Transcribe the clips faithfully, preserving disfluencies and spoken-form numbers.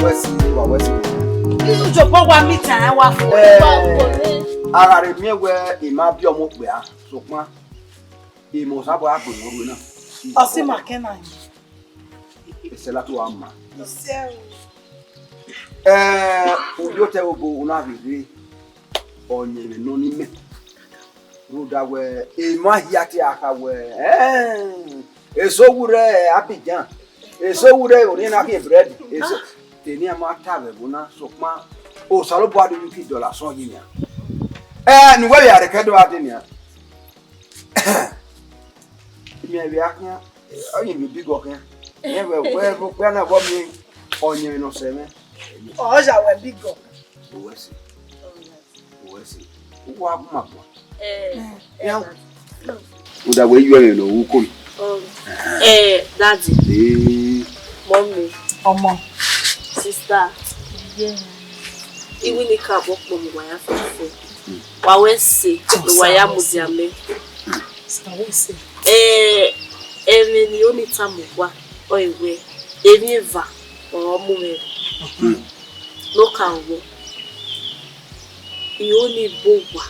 Wẹ si, wa wẹ si. Inu jobọ wa meet ẹ wa fo. Eh, a gha rhe miẹn wẹ I ma biẹ ọmọ okpia, sokpan I ma Osanobua gbe mwẹ orhu na. Ọ si ma kẹ na. Ẹsẹ la tu a ma. Ẹsẹ o. Eh, ovbi otọ ẹvbo obo, u na vbe rre, ọyẹnmwẹ nọ ni mẹ. Rhunmwuda wẹ, emwa hia te a kha wẹ, eh, eso wu rre Abidjan, eso wu rre orhiọn na khian bread, eso, te ne a ma ta vbe ẹvbo na, sokpan Osanobua do yu ki dọlọ asọn yi nian. Eh, ne uwẹ vbe a rẹkẹ do gha dee nian. Miẹn vbe a khian, ọ ye vbe bigọ khian. Miẹn vbe wẹ vbe okpia na vbe miẹn ọyẹnmwẹ ne ọ sẹ mwẹ. Ọ ya wẹ bigọ. Uwẹ si. Uwẹ si. Uwa gu ma guan. Eh, eh, Uda wẹ yọ ẹmwẹ ne ọ ru uko mi. Oh. Eh, daddy. Eh. Mommy. Ọmọ. Sister. Yeah. Iwinna ka bọ kpọ mu wa ya fẹfẹ. Wa wẹ se, wa ya mudia mẹ. Sa wẹ se. Eh, ẹmwẹ ne I ho ni tama uwa, ọ wẹ, emwi eva ọre ọ mu mwẹ rre. Ne ọ ka wọ. I ho ni bu uwa,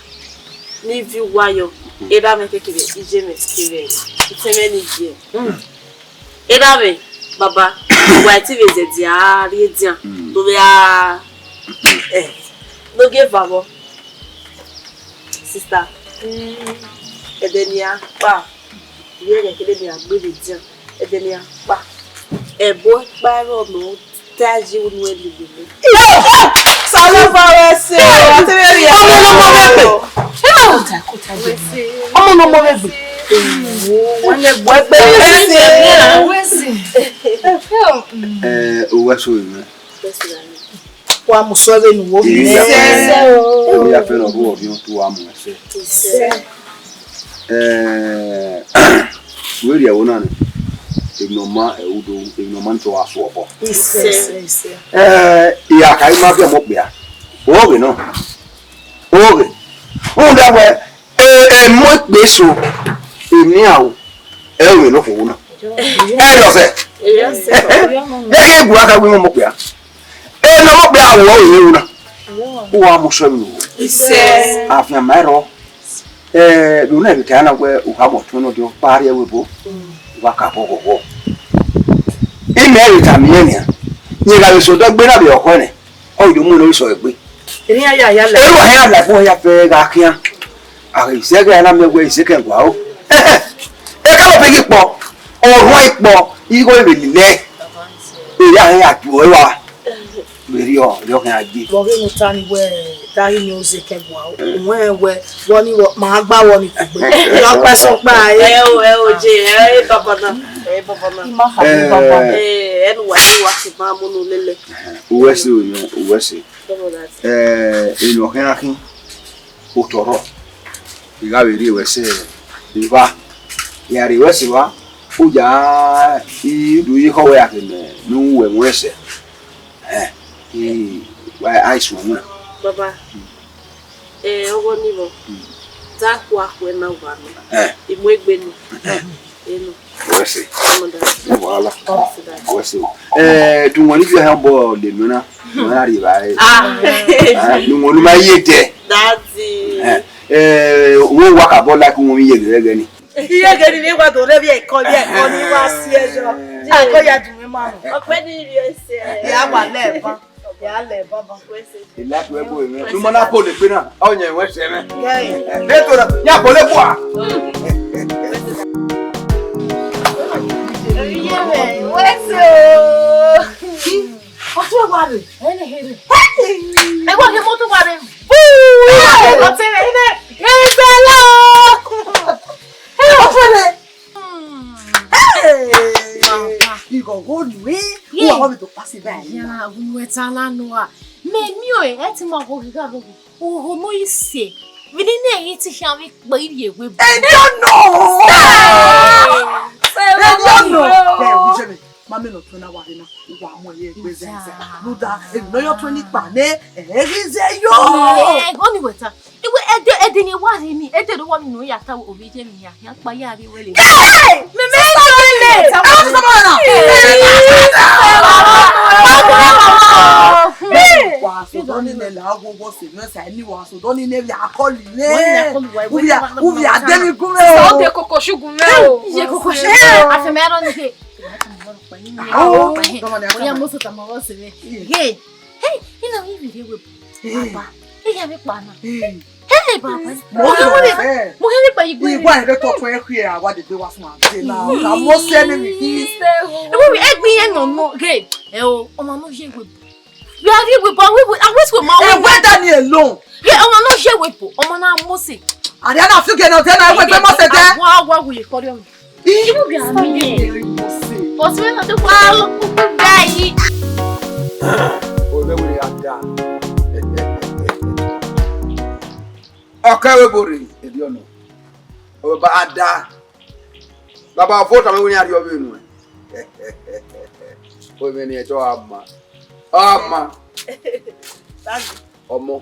ne I viọ uwa yọ, erha mwẹ kevbe iye mwẹ kevbe itẹn mwẹ ni ye. Erha mwẹ, baba, wa i te vbe zẹdẹ a rrie edian, do vbe a, eh, ne ogieva vbọ. Sister, ẹdẹ ne iran kpa, ivbi ẹghẹ kherhe ne iran gbe vbe edian, ẹdẹ ne iran kpa, ẹbọ ẹkpa ẹrọ nọ ta yi unu ẹlilo nẹ. Osanobua wẹ se, a te vbe rhie ọmọ ne ọmọ vbe gbe. Ọmọ ne ọmọ vbe gbe. Wẹ se. Eh, uwẹ so mwẹ. Wa mu sẹ vbene uwo. Iya fẹ, iya fẹ ne ọ rhuọ ọrhiọn te uwa mu ẹsẹ. Eh, wẹ rhie ẹvbo na nẹ, emwi ne ọ ma ẹre u do, emwi ne ọ ma ni te ọ gha suọ obọ. Eh, I gha kha, I ma biẹ ọmọ okpia. Oghe nọ. Oghe. Rhunmwuda wẹ, e, emọ ikpe eso, emwi aro, ẹ i re ne okhuo na. Ẹ i re ọsẹ. Ẹ i re gu a kha wẹ ọmọ okpia. Emwi ne ọmọ okpia aro, ọ i re na. U wa mu sẹ emwi ne u ru. Afianma ẹrọ. Eh, vbe una vbe kẹ na wẹ u kha mu ọtuẹn nọ diọ, kpa rrie ẹvbo ebo, u wa ka bọ ghọghọ. Imẹ vbe tama irẹn nian, rẹn gha vbe sẹ odẹ gbe na vbe ọkhọe nẹ, ọ ghi do mu ne ọ sẹ ọre gbe. Erha hia ya la ẹvbo hia fẹ gha khian. A ghi sẹ ẹghẹ na miẹn wẹ isẹkẹn gua o. Ekalọ vbe ghi kpọ, ọ rhuan ikpọ, igho vbe lele ẹe. Erha hia ya tuẹ wa. Vbe rriọ, rriọ khian gbe. Vbe ọghe ne u ta ni wẹ, da ghi miẹn ozẹkẹn gua o. Wẹ wẹ, vbọ ni vbọ, ma gba vbọ ni kugbe. Rhiọkpa sokpa e. Ẹ o, ẹ o, je, ẹ, ẹ, baba na. Ẹ, baba na. I ma kha vbe baba na. Ẹ, ẹ, ne uwa, ne uwa sẹ ma mu unu lele. Uwẹ se o, uwẹ se. Baba na. Ẹ, emwi ọ khian khin, otọ rrọọ. I gha vbe rrie wẹ sẹ evba. I gha rrie wẹ sẹ evba, u ya i do ye ekhọe wẹ ya khin mẹ ne u wẹ ẹmwẹ sẹ. Ẹ, I, wa, a i suẹn wẹ. Baba, ẹ, ọghọ ni vbọ, da khu akhue na wa nọ. Ẹ. I mu egbe nọ. Ẹ. Eno. Wẹ se. Ọmọ da. No wahala. Sit down. Wẹ se. Ẹ, tu wọn ni fi hàn bọ le mi na. Wọn a ri ba e. Ah. Ah, ni wọn nu ma ye dẹ. Daddy. Ẹ, ẹ, wọn wa ka bọ like wọn ye gẹgẹ ni. Iye gẹrẹ ni wa do rẹ vbe ẹkọ, vbe ẹkọ ni wa si ẹyọ. Akọ ya dun mi ma. Ọpẹ ni ri ẹsẹ. Ya wa lẹ ban. Ya lẹ ban ban. Wẹ se. Ila tu ẹbo mwẹ. Nu ma na pole gbe na. Ọ yẹn wẹ sẹ mwẹ. Yẹ. Ẹ, ne to na. Ya pole bua. Iye mwẹ, wẹ se o. Ọtẹn wa rre. Ẹ wa he mọto wa rre. Buu! Ọtẹn rẹ, ẹ gbẹ lọ. Ọtẹn rẹ. Hey! Ighọghọ nue. Ye. Uwa wa vbe do pass by. Ya, gu wẹ ta na nua. Mẹ miẹn ọre, ẹ ti ma gho gha gho. Oho no i se. Vbene ne ẹ i te khian vbe kpe ivie we bu. Ẹ dọ nọ. Ẹ dọ nọ. Ẹ, u je me. Ma mẹ ne ọtuẹn na wa rre na, u wa mu ẹre egbe zẹzẹ. Rhunmwuda, emwi ne ọ ya ọtuẹn ni kpa nẹ, ẹ i ghi zẹ yo. Ẹ, ẹ, ọni wẹ ta. Iwe ẹdẹ, ẹdẹ ni wa rre ni, ẹdẹ do wa mi nu ya ta ovbi iye mi ya, ya kpa ya rre wẹ le. Hey! Mẹ, mẹ, mẹ, mẹ, mẹ. Ẹ, mẹ, mẹ, mẹ. Ọni ne vbe akọli nẹ. Wẹ ya kọlu wa, wẹ ya, wẹ ya de mi gun mẹ o. Sa o de koko shugun mẹ o. Iye koko shugun. Afẹmẹ arọ ni ke. Oya mo so ta ma wa se mẹ. Hey, hey, ina ni vbe rre webo. Papa, iya vbe kpa na. Hey, papa. Mo khe vbe kpa igwe. Igwe ebe tọ tọ e khie a wa dede wa suma de na. Ka mo se ne mi. Ewe, egbin yẹn nọ nọ. Hey, ẹ o, ọmọ no ye webo. We are here, we, but we, we, and we, we, we, Where Daniel alone? Yeah, ọmọ no ye webo, ọmọ na Mose. Ariana, fi gẹ na, tẹ na, wẹ gbe Mose tẹ. Awa, awa, we call him. Ih, you be a man. Mose. But we not the one who die. Ole we ada. Ọkẹ we bore, edi ọnọ. Ọba ada. Baba, ọfo tama wẹ ne a rhie ọvbehe nuẹn. Wẹ vbe ne ẹdẹ ọghe ama. Ama. Daddy. Ọmọ.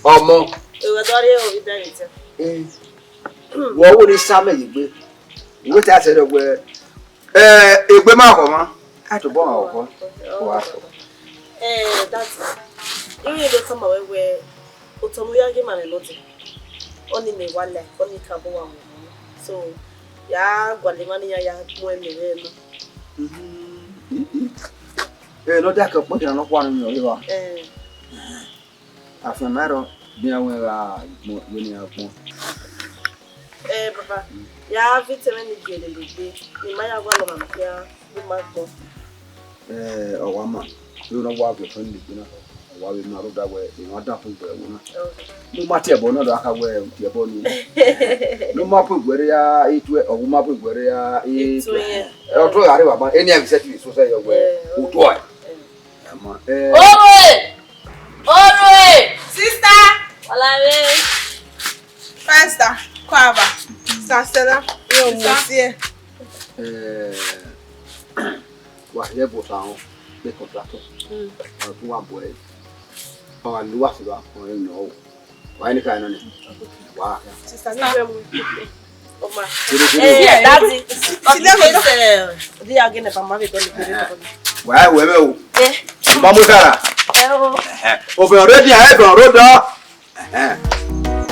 Ọmọ. Ewe do rhie ovbi bẹghe tẹ. Eh. Wẹ wo ni sa mẹ ye egbe. Wẹ te a sẹ dẹ wẹ, eh, egbe ma khọ mwa. A tobọ ọmwa khọ. Wa khọ. Eh, daddy. Irẹn do tama wẹ wẹ, otọ ne u ya ghe ma mwẹ nọtẹn. Ọni mẹ wa la, ọni ka bọ wa mu. So, ya gualọ emwa ne iran ya gbẹn mẹ vbe nọ. Mhm. Eh, ne ọ dia ke ọkpẹn khian nọkhua ne ọ miẹn ọre evba. Eh. Afianma ẹrọ, bian wẹ gha gbọn, wẹ ne iran gbọn. Eh, baba, ya viọ itẹ mwẹ ni gie lele egbe, ne ima ya gualọ ma khian, ne ima gbọn. Eh, ọ wa ma, vbene ọ wa viọ otọ ni lele egbe na, ọ wa vbe ma rhunmwuda wẹ emwa dan fo gbe ẹvbo na. Okay. Ne u ma tie ẹbọ na, ọ do gha kha wẹ u tie ẹbọ ni. Ne u ma pu eguẹre ya ituẹ, ọ wu ma pu eguẹre ya ituẹ. Ituẹ. Eh, ọ tọ gha rre baba, eni a vbe sẹtin vbe sosẹ yọ wẹ, eh, u tuẹ. Eh. Ama, eh. Orue! Orue! Sister! Olare! Fine, sister. Come over. Sister Stella. Yo, sister. Mo see. Eh, wa ye bo ta on, the contractor. Mm. Ọ tun wa bọ ẹ. Ọ wa lu wa si ba, ọ ye nọ o. Wa ni ka nọ ni. Wa. Sister, ni bẹ mu. Ọma. Eh, daddy. Ọ ti dẹ ko. Di ya gene ba ma be dọ ni. Wa wẹ mẹ o. Eh. Ba mu kara. Eh o. Obìnrin ọ̀rẹ́ di ààrẹ gan ọ̀rọ̀ dán.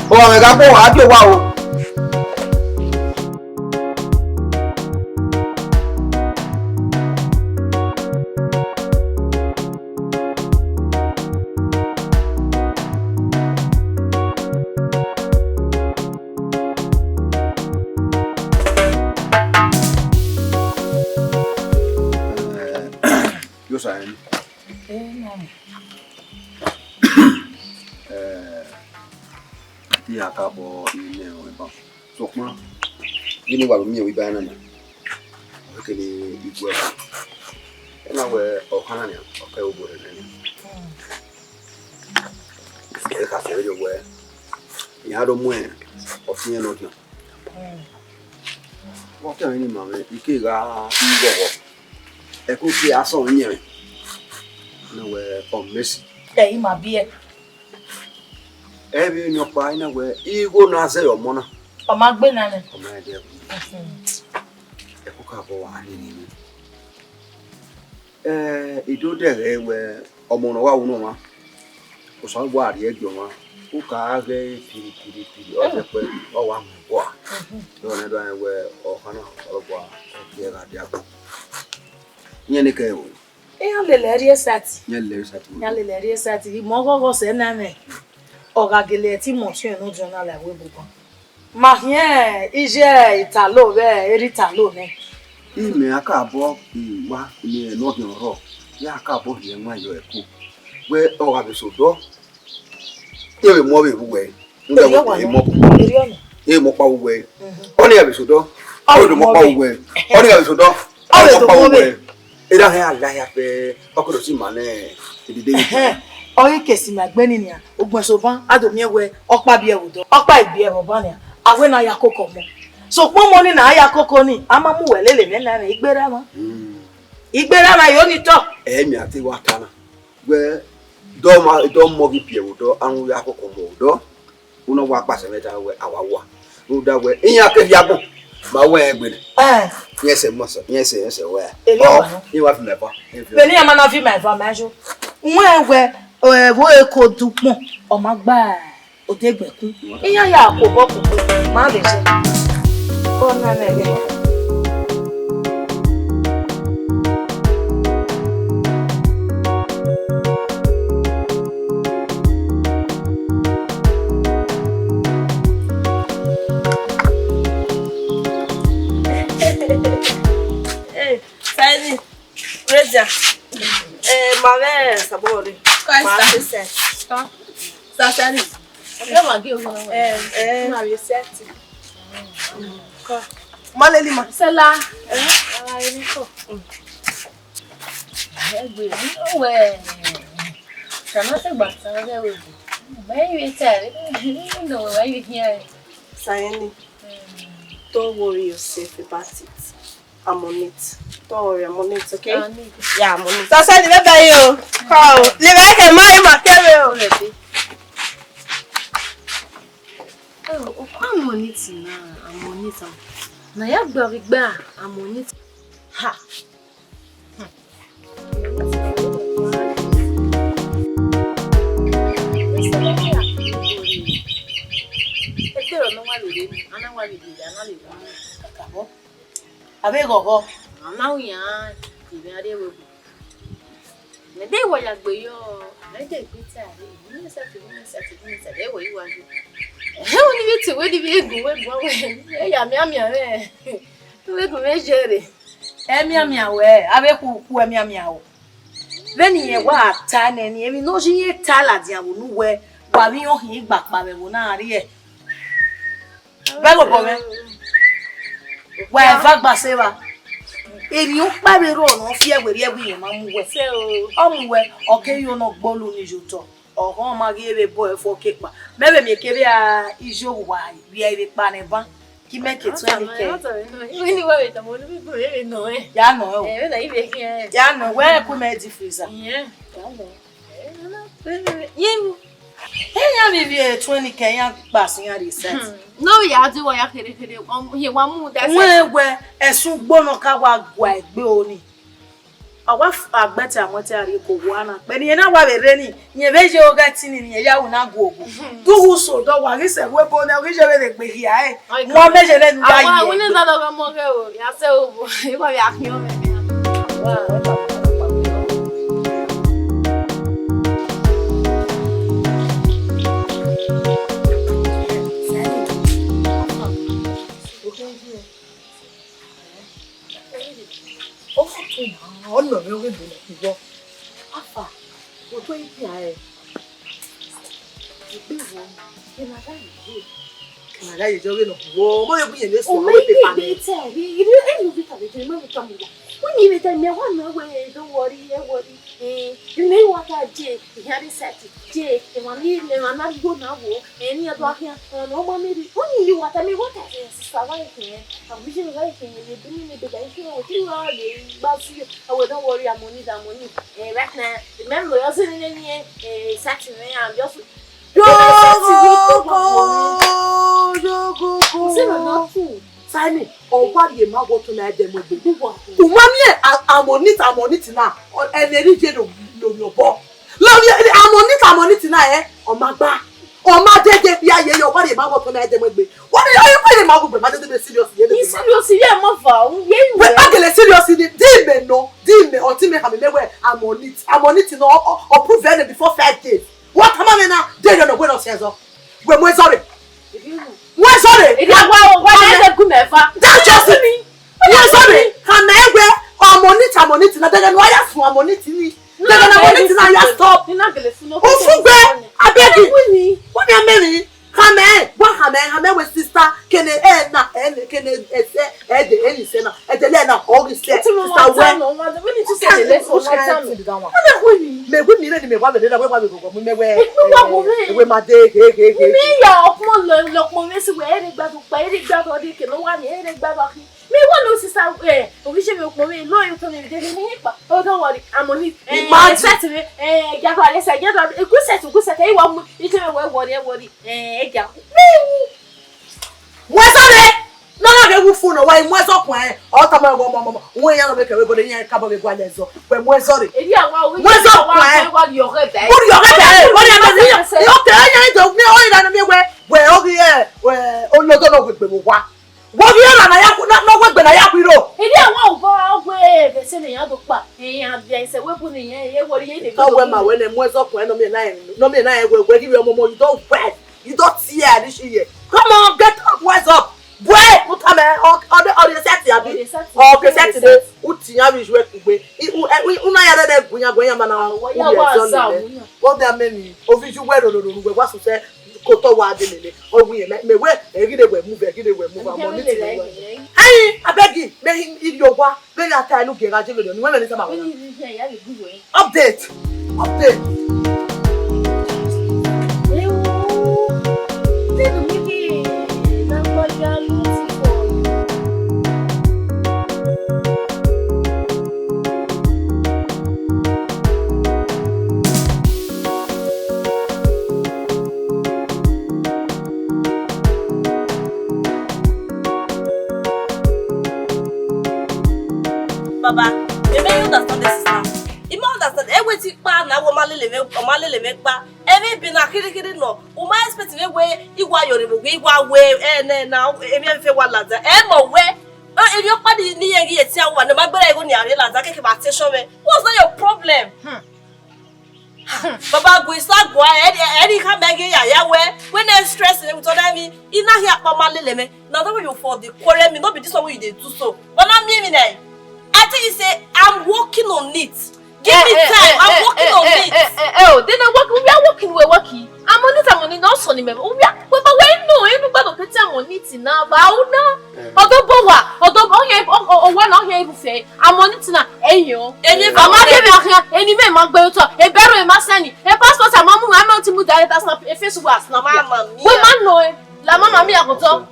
Ọmọ mi ga kó wàá dé wa o. Yo sa ẹn. Eh, iran kakabọ ne ọ eba. Sokpan, gele wa miẹn vbe iba na na. Ọ kele igue ẹko. Ena wẹ ọkhan na nian, ọ kẹ obo rẹ nẹ. Ẹ ka sẹ vberriọ wẹ, iran do mu ọfiẹn nọ diọn. Vbe ọ kẹ mwẹ ne ima mwẹ, I ke gha ghọghọ. Ẹko ke a sẹ ọyẹnmwẹ. Ena wẹ ọ Messi. Ẹ, ima biẹ. Ẹ vbe eni ọkpa, ena wẹ igho na zẹ ọmọ na. Ọ ma gbe na nẹ. Ọ ma ẹdẹ ẹvbo. Ẹko ka bọ wa nene. Eh, I do dẹghe wẹ ọmọ ne ọ wa wu ne ọmwa, Osanobua rhie gie ọmwa, u ka ghe piri, piri, piri, ọ zẹ kpẹ, ọ wa mu bua. Dọnẹ dọnẹ wẹ ọkhan na, ọ gua, ọ gie gha dia agbọn. Iran ni kẹ o. Iran lele ẹre sat. Iran lele ẹre sat. Iran lele ẹre sat. Imọ ọghọghọ sẹ na mẹ. Ọ gha gele ẹtin mọ ọtiọnrẹn ne ọ diọn na la ẹvbo eboban. Ma khian iye Italo vbe erha Italo nẹ. Imẹ a ka bọ wa ne nọdiọn rrọọ, ya ka bọ rhie ẹwaẹn yọ ẹko. Wẹ ọ gha vbe sẹ odọ, e vbe mu ọvbehe vbe uwẹ. Erriọ ọna. E mu ọkpa vbe uwẹ. Ọni gha vbe sẹ odọ, ọ vbe do mu ọkpa vbe uwẹ. Ọni gha vbe sẹ odọ, ọ vbe do mu ọkpa vbe uwẹ. Erha hẹ a la hia fẹ, ọ ke do si ima nẹ, edede vbe. Ẹhẹn, ọ ghi ke si ima egbe ni nian, ugbẹn sẹ oban, a do miẹn wẹ ọkpa biẹ vbe odọ, ọkpa i biẹ vbe ọban nian, a wẹ ne a ya koko ọmọ. Sokpan ọmọ ni ne a ya koko ni, a ma mu wẹ lele mwẹ na, igbe erha mwa. Igbe erha mwa, yo ni tọ. Ẹ, mi a te wa ta na. Wẹ, dọ ma, dọ mọ ghi biẹ vbe odọ, a ru ya koko ọmọ vbe odọ. Unu wa kpasẹ mwẹ ta wẹ a wa wa. Rhunmwuda wẹ, iran ke rhie agbọn, ma wẹ rẹn gbe nẹ. Ẹ. Iran sẹ mọ sẹ, iran sẹ, iran sẹ wẹ. Erriọ ọna. Iran wa fi mẹ ba. Vbene iran ma na fi mẹ ba, ma yo. Wẹ wẹ, Ẹvbo eko dukpọn, ọ ma gba odegbẹkun. Iran ya kobọ kugbe, ma vbe zẹ. Ọ na nẹ ghẹ. Hey, Saidi, Rachel. Eh, ma vbe sabọ rre. Christ. Ma vbe set. Sasani. Ọmọ ma gé ọmọ náà. Eh, eh. Ma vbe set. Ma lele ma. Sẹla. Eh, ara ẹni kọ. Ẹgbẹ, no wẹ. Kana se gba tan gẹ wẹ. Ba yi vbe ta. No wẹ, ba yi vbe hian. Saini. Don't worry yourself about it. I'm on it. Don't worry, I'm on it, okay? I'm on it. Yeah, I'm on it. Sasani, bye bye o. Kọ o. Levba kẹ ma, ẹ ma kẹ vbe o. Already. Oh, okwa, I'm on it now. I'm on it. Na ya gbe ọghe igba, I'm on it. Ha. Avbe ghọghọ. A na wian, ivbi a rre ẹvbo. Mẹ de wa ya gbe yọ, mẹ de gbe ta re, ivbi mẹ sẹtin, ivbi mẹ sẹtin, ivbi mẹ sẹtin, ẹvbo i wa yo. Ẹhẹn, oni vbe te wẹ, ni vbe gun wẹ gun wẹ, e ya mianmian mwẹ, wẹ gun mwẹ ye rre. Ẹ mianmian wẹ, avbe khu khu ẹ mianmian o. Vbene irẹn wa ta nẹ ni, emwi ne ọ ye irẹn ta ladian vbe unu wẹ, wa vbe irẹn ọhiẹn igba kpa vbe ẹvbo na rrie. Vbe ẹghẹ obọ mwẹ, wa eva gba sẹ evba. Emwi ọkpa vbe rrọọ ne ọ fi ẹvbo rrie, ẹvbo irẹn ma mu wẹ. Ọ mu wẹ, ọ ke yo ne ọ gbolo ni ye otọ. Ọghọn ma ghi vbe bọ ẹfọ ke kpa. Mẹ vbe miẹn kevbe a iye owa vbe a vbe kpa nẹ ban. Ki mẹ ke tuẹn ni kẹ. Wẹ ni wa vbe tama, unu vbe gun vbe nọ ẹ. Ya nọ ẹ o. Ẹ, vbe na i vbe khian ẹ. Ya nọ, wẹ ku mẹ di freezer. Iyẹn. Ya nọ. Ye mu. Iran vbe vbe tuẹn ni kẹ, iran kpa sin iran reset. Hmm. No, ya di wa ya khere khere. Um, ye wa mu da. Wẹ wẹ, ẹsun gbọnọ ka wa gua egbe oni. A wa f-, a gbẹtẹ a muẹtẹ a rrie ke owa na. Kpẹni, ena wa vbe rre ni, rẹn vbe ye oghẹ ẹtin ni, rẹn ya ru na gu ogu. Mhm. Dughu so, dọ wa ghi sẹ ẹvbo ebo nẹ, ọ ghi ye vbe rhe gbe hia ẹre. Ai, wan mẹ ye nẹ ne u ya awa ye wẹ ne egbe. Dada ọghe ọmọ ghẹ o, ya sẹ obo, I wa vbe a khian mwẹ. Wa, wa. Ọmọ ọtẹn na, ọ nọ mwẹ ọghe do nọ kugbo. Afa, otọ idia ẹre. Egbe vọ, ena gha ye. Ena gha ye, ọghe nọ kugbo. Mo ye bu yẹn ne so, o me ye be ta, i, i, e yo vita vbe je, ma vbe ta mu ya. Oni vbe ta, mẹ wa nọ wẹ, don't worry, don't worry. Eh, mẹ wa ta je, ihian reset. Je, emwa ni, emwa na gbo na wo, eni a do khian, ọmọ ma mi rri, oni yi wa ta mi, wa ta, eh, sister, wa yi khian, a wi je wa yi khian, ye do mi ni do da yi khian, o ti wa ye gba si, a we don't worry, I'm on it, I'm on it. Eh, right now, the man lo yo se ni ni, eh, sat me, I'm just, yo go, yo go, go. Se na na tu. Saini, ọ wa rhie ma wọ tọn na ẹdẹ mu egbe. U ma miẹn a-, I'm on it, I'm on it na. Ọ, ẹmwẹ rhie ye no, no, no, bọ. Lọ, I'm on it, I'm on it na, ẹ, ọ ma gba. Ọ ma dede, ya ye, ọ wa rhie ma wọ tọn na ẹdẹ mu egbe. Wa rhie, ọ, ọ rhie ma wọ egbe, ma dede be serious, ye dede. Serious, ye ma va, ye. Wẹ, a gele serious ni, di mẹ nọ, di mẹ, ọtẹn mẹ khama mẹ wẹ, I'm on it, I'm on it na, ọ, ọ, ọ prove ẹre before five days. Wa tama mwẹ na, de yọ nọ wẹ nọ si ẹzọ. Wẹ mu ẹzọ rre. Mu ẹzọ rre. Ẹ wa, wa, wa, ẹ gu mẹ eva. That's just it. Mu ẹzọ rre. Khama wẹ, I'm on it, I'm on it na, dẹghẹ ne u ya sun, I'm on it ni. Dẹghẹ ne I'm on it na, ya stop. Ufugbe, abeg. Wẹ ni, wẹ ni, amẹ ni. Khama, wa khama, khama wẹ sister, kene ẹ na, ẹ ne, kene ẹ sẹ, ẹ de, ẹ ni sẹ na. Ẹdẹlẹ na, ọ ghi sẹ, sister wẹ. What kind of thing be that one? Mẹ wi mi rẹ ni mẹ wa vbe rre na, wẹ wa vbe gogo mu mẹ wẹ. Ewe ma de, he, he, he. Mi ya ọkpọn lọ, lọ ọkpọn mẹ si wẹ, ere gbadu kpa, ere gbadu ọdẹ ke no wa ni, ere gbadu akhi. Mi wa lo sister, eh, obi se mi ọkpọn mẹ, lo yo to ni de ni pa. Oh, don't worry, I'm on it. Eh, imagine. Set me, eh, ya ba le sa, ya ba, eh, good set, good set, eh, wa mu, ite me wẹ worry, worry. Eh, ya. Wẹ sare, na na vbe Ufu nọ wa i mu ẹzọ kuẹn, ọ tama wẹ ọmọ, ọmọ, ọmọ, uwẹ iran nọ vbe kẹvbe ẹbọ de iran ka bọ vbe gualọ ẹzọ, wẹ mu ẹzọ rre. Eri awa, uwẹ mu ẹzọ kuẹn. Wa rhie ọghẹ bẹ. Mu rhie ọghẹ bẹ, mu rhie ọghẹ bẹ. Yo ke ya ni do mi o ira ni mi wẹ, wẹ o ghi ẹ, wẹ olodo nọ wegbe vbe owa. Wẹ o ghi ẹ na ya ku, nọ wegbe na ya ku iro. Eri awa uba wẹ vbe sẹ ne iran do kpa, iran bia isẹ wẹ bu ne iran ye wọrọ iye ne. Tọ wẹ ma wẹ nẹ mu ẹzọ kuẹn nọ mi na, nọ mi na wẹ wẹ ghi vbe ọmọ ọmọ you don wet. You don tear this year. Come on, get up, wise up. Boy, put am eh, or or the or the set abi. Or the set. Or the set dey. Uti ya bi juwe kugbe. I u eh, u na ya de gu ya gu ya mana. Wa ya wa sa u ya. What that mean? Ovi ju we ro ro ro we wa su se ko to wa de lele. O wi me me we e gide we move, e gide we move. Am ni ti we. Hey, abeg, me him iri owa. Vbene a ta ẹre ne u gie gha je vberriọ, ne uwẹ mwẹ ne I tama wẹ na. Update! Update! Baba, I ma understand the sister. I ma understand. Ẹ wẹ ti kpa na, wẹ ọ ma lele mwẹ, ọ ma lele mwẹ kpa. Ẹ vbe ebe na khirhikhirhi nọ. U ma expect vbe wẹ I wa yọ rre vbe uwu, I wa wẹ, ẹ, nẹ, na, emwi ẹfe wa lada. Ẹ mọ wẹ, ẹ, emwi ọkpa ni, ni irẹn ghi ye tie uwa, ne ma gberra igho ni a rre lada, keke vbe attention mwẹ. What's that your problem? Hmm. Baba, gu isa gua, ẹ, ẹ, ẹ, ni khama ẹghẹ ya, ya wẹ, wẹ ne stress ne with other me, I na hia kpa ma lele mwẹ. Now that way you for the quarrel me, no be this one wey you dey do so. But na me, me na. I tell you say, I'm working on it. Give me time. I'm working on it. Eh, oh, then I work, we are working, we're working. I'm on it, I'm on it, not on him. We are, but when no, you know, but the time on it now, but I will not. Ọdọ bọ wa, ọdọ bọ, ọyẹn, ọ, ọ, ọ, wa na, ọyẹn irufe, amọ ni tina, eyo. Eni ama ke me ọkhan, eni me ma gbe otọ, e bẹrẹ e ma sẹni, e passport ama mu, ama ti mu direct as na e face wa as na. Mama mia. We ma no e, la mama mia ko to.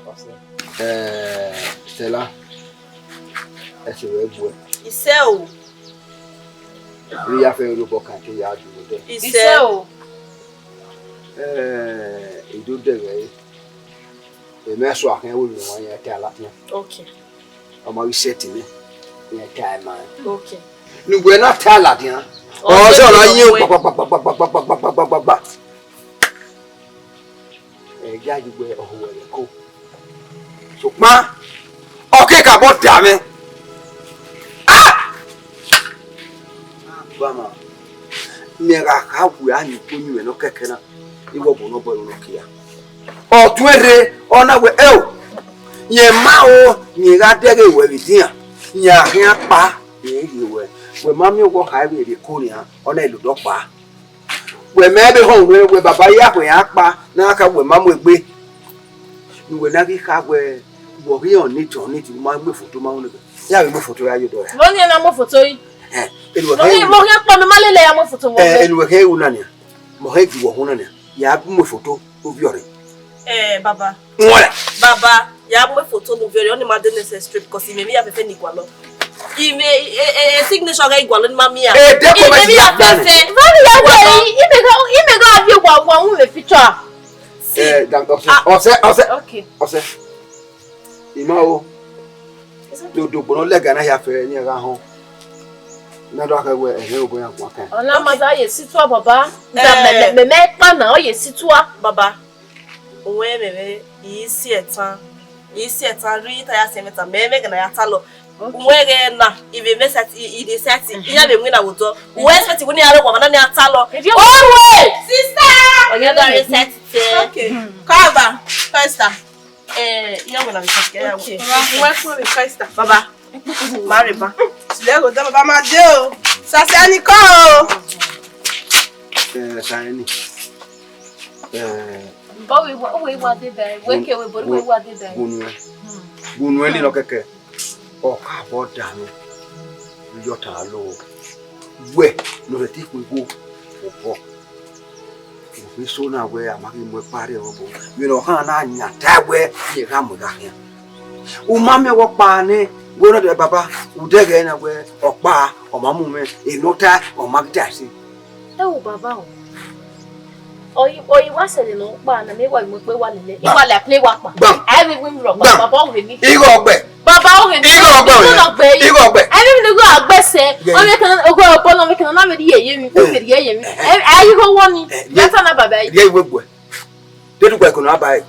Eh, Stella, ẹ ti rẹ bu ẹ. Isẹ o. Ri ya fẹ ro bọ kan ke ya ju dẹ. Isẹ o. Eh, ido dẹghẹ. Emẹ sua khian wẹ vbe wan yẹn ta ladian. Okay. Ọ ma ghi sẹtin nẹ, yẹn ta ẹma. Okay. Ne uwẹ na ta ladian. Ọ sẹ ọ na yẹn gbagbagbagbagbagbagbagbagba. Ẹ ya yi wẹ ọ hu ẹre ko. Sokpan ọ ke ka bọ da mwẹ. Ah! Vama, mẹ gha kha wẹ a yin ukpo yin mwẹ nọ kẹkẹ na, I wẹ obọ nọ bọ ẹre nọ kia. Ọ tuẹn rre, ọ na wẹ, ẹo, yẹn ma o, yẹn gha dẹghe wẹ vbe edian, yẹn a khian kpa, yẹn ghi wẹ, wẹ ma miẹn ọghọ kha vbe rrie eko nian, ọ na lodọ kpa. Wẹ mẹ ebe họn unu wẹ baba ya khue a kpa, na kha wẹ ma mu egbe. Ne uwẹ na ghi kha wẹ, wẹ ọ ghi họn neat, họn neat, u ma mu foto ma unu. Ya vbe mu foto ya ye odọ ya. Vbọ nian na mu foto yi? Eh, enu wẹ Mo khe, mo khe kpa mẹ ma lele ya mu foto vbọ. Eh, enu wẹ khe u na nian. Mo khe gi wọ hu na nian. Ya mu foto ovbi ọre. Eh, baba. Wọlẹ. Baba, ya mu foto ne u vberriọ, ọni ma de necessary because imẹ emwi ya fẹfẹ ne I gualọ. Imẹ, e, e, e, signature gha I gualọ ne I ma miẹn. E de ko mẹ ti ya gba nẹ. Vbọ ya wẹ, imẹ gha, imẹ gha vbe wa, wa wu vbe picture. Eh, dan, ọsẹ, ọsẹ, ọsẹ. Okay. Ọsẹ. I ma o. Dodo gbọnọ lẹga na hia fẹ ne iran gha họn. Na do akẹ wẹ ẹhẹn obọ iran guan kan. Ọna ma da ye situa baba. Da mẹ, mẹ, mẹ, mẹ kpa na, ọ ye situa. Baba, owẹ mẹ, mẹ, I si ẹtan. I si ẹtan rri ta ya si ẹmwata, mẹ, mẹ gana ya ta lọ. Owẹ ghẹ na, I vbe mẹ sẹtin, I, I de sẹtin. I ya vbe winna vbe odọ. Owẹ sẹtin winna ya rre wa, ma na ni a ta lọ. Owe! Sister! Ọ ya da rre sẹtin tẹ. Okay. Kaba, Pastor. Eh, iran wẹ na vbe sẹtin kẹ ya wẹ. Okay. Wa fun vbe Christ. Baba, ma rre ba. Lego da baba ma de o. Sasẹ ni kọ o. Eh, Saini. Eh, Bọ we wa, we wa de bẹrẹ. We ke we bo we wa de bẹrẹ. Gunu. Gunu ni nọ kẹkẹ. Ọ ka bọ da mwẹ. Yọ ta lo. Wẹ, nọ rẹ te khuegho. Obọ. Ovbi eso na wẹ a ma ghi mu ẹkpa rre ẹvbo, vbene ọ khan na yan ta wẹ, rẹn gha mu gha khian. U ma miẹn wẹ ọkpa nẹ, wẹ nọ dẹ baba, u dẹghẹ na wẹ ọkpa, ọ ma mu mwẹ, enọ ta, ọ ma ghi ta ẹse. Ẹ wo baba o, Oyi, oyi wa sẹ ne nọ kpa na, ne wa mu kpe wa lele. Iwa le play wa kpa. Gbam. Ai we win rock. Gbam. Baba o ghe ni. Igho ọgbẹ. Baba o ghe ni. Igho ọgbẹ. Igho ọgbẹ. Ai we ni go agbe sẹ. Yeah. O me kan, o go bo no me kan na me ye ye mi. O me ye ye mi. Ai igho wo ni. Eh, yeah. That's na baba. Yeah, we go. Dedu gbe ko na ba e.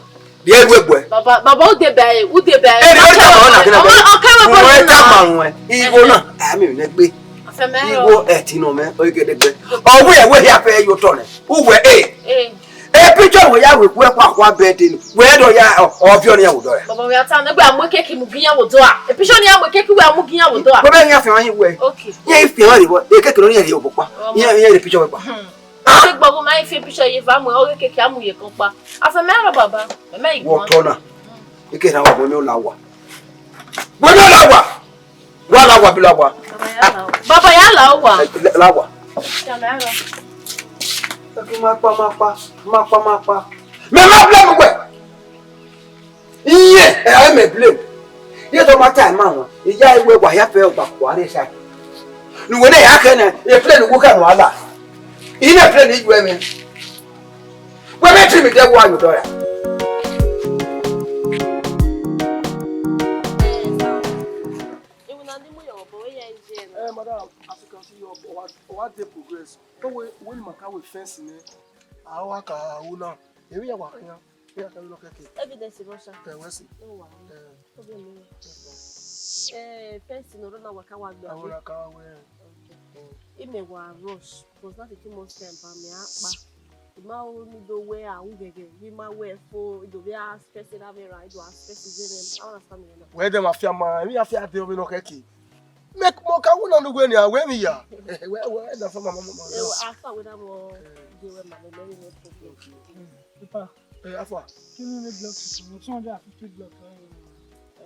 Rhie iwe gbe. Baba, baba, u deba ẹre, u deba ẹre. Eri ori tama ọna kina be. Ọkẹ wẹ bọ na. Uwẹ tama uwẹ. Igho na, a mi ne gbe. Igho ẹtin nọ mẹ, o gede gbe. Ọ wẹ wẹ hia fẹ yo tọ nẹ. Uwẹ e. Eh. E picture wẹ ya wẹ ku ẹkua kua bed ni. Wẹ dọ ya, ọ viọ ni ya wẹ dọ ya. Baba, wẹ ata na gbe amu keke mu giyan wẹ dọ a. E picture ni amu keke wẹ amu giyan wẹ dọ a. Baba, yan fi wan yi wẹ. Okay. Yan fi wan ri wẹ. E keke no ni ri obo pa. Yan yan ri picture wẹ pa. Hmm. Ẹgbẹgbọ ma fi picture ye va mu ọghe keke a mu ye kọkpa. Afẹ mẹ rọ baba, mẹ mẹ Wọ igua. Tọ na. Eke na wa wẹ mi la wa. Wẹ mi la wa. Wa la wa bi la wa. Baba ya la o. Baba ya la o wa. Eh, la wa. Ya la la. Eke ma kpa ma kpa, ma kpa ma kpa. Mẹ ma blame wẹ. Iye, ẹ, ẹ mẹ blame. Iye tó ma ta ẹ ma wọn. Iya iwe wa ya fẹ ọgba kua re sa. Ni wẹ ne ya kẹ nẹ, e plane wo kẹ wala. Ine plane ju ẹmwẹ. Wẹ mẹ tiri mi dẹ wa yo dọ ya. Ewu na ni mu yọ ọbọ ya ije na. Eh, madam, as you can see, your wa wa dey progress. Don't we when ma ka we fence ne. A wa ka wu na. Ebi ya wa kan. Ya ka lo keke. Evidence Russia. Ke we si. No wa. Eh. Problem no. Eh, fence no na wa ka wa gbe. A wa ka we. Ime wa rush, because that is too much time ba me akpa. Ima o ni do wẹ a wu gẹgẹ, we ma wẹ fo, do be a stress na vera, do a stress is in. I understand me now. Wẹ dẹ ma fiama, emwi ya fia de ovbi nọ kẹki. Make mo ka wu na nu wẹ ni a wẹ mi ya. Wẹ wẹ da fa mama mama. Eh, after we da mo de we ma me me no problem. Ipa. Eh, afa. Kí ni ní block tuntun? Two hundred and fifty block.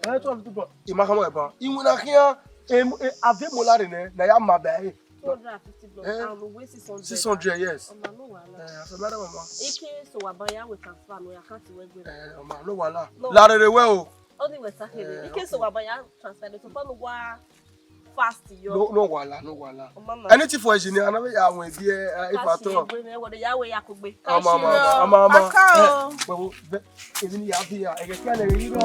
Eh, two hundred fifty block. Ima kama ẹban. Iwinna khian, em, eh, ave mo lare nẹ, na ya ma bẹ ẹre. Two hundred and fifty block. Eh. And we six hundred. Six hundred, yes. Ọma no wahala. Eh, afa mẹ mama. Ike so wa ba ya we transfer no ya account we gbe. Eh, ọma no wahala. No. Lare re wẹ o. Only we ta kere. Eh, ike so wa ba ya transfer the so far no wa fast yo. No, no wahala, no wahala. Anything for engineer, I never ya wen there, eh, if at all. Wọ de ya we ya kugbe. Ama, ama, ama, ama. Aka o. Eh, we, we, be, ebi ni ya bi ya, ege kia ne ri no.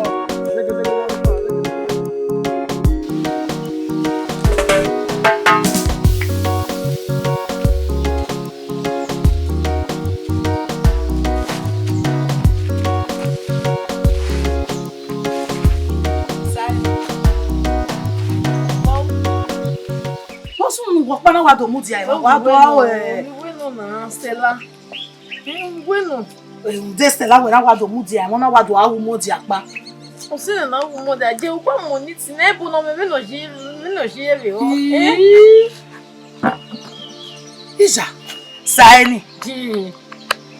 Vbọ sunu ne uwẹ ọkpa na wa do mudia ẹmwẹ, wa do aro ẹ? Uwẹ nọ na, Stella. Uwẹ nọ. Rhunmwuda Stella wẹ na wa do mudia ẹmwẹ, na wa do aro mudia kpa. Ọ sẹ na aro mudia, je ugbọ mọ ni ti na, ebo nọ mẹ, vbene ọ ye, vbene ọ ye vbe ọ. Ii. Ija, sa ẹni. Ji.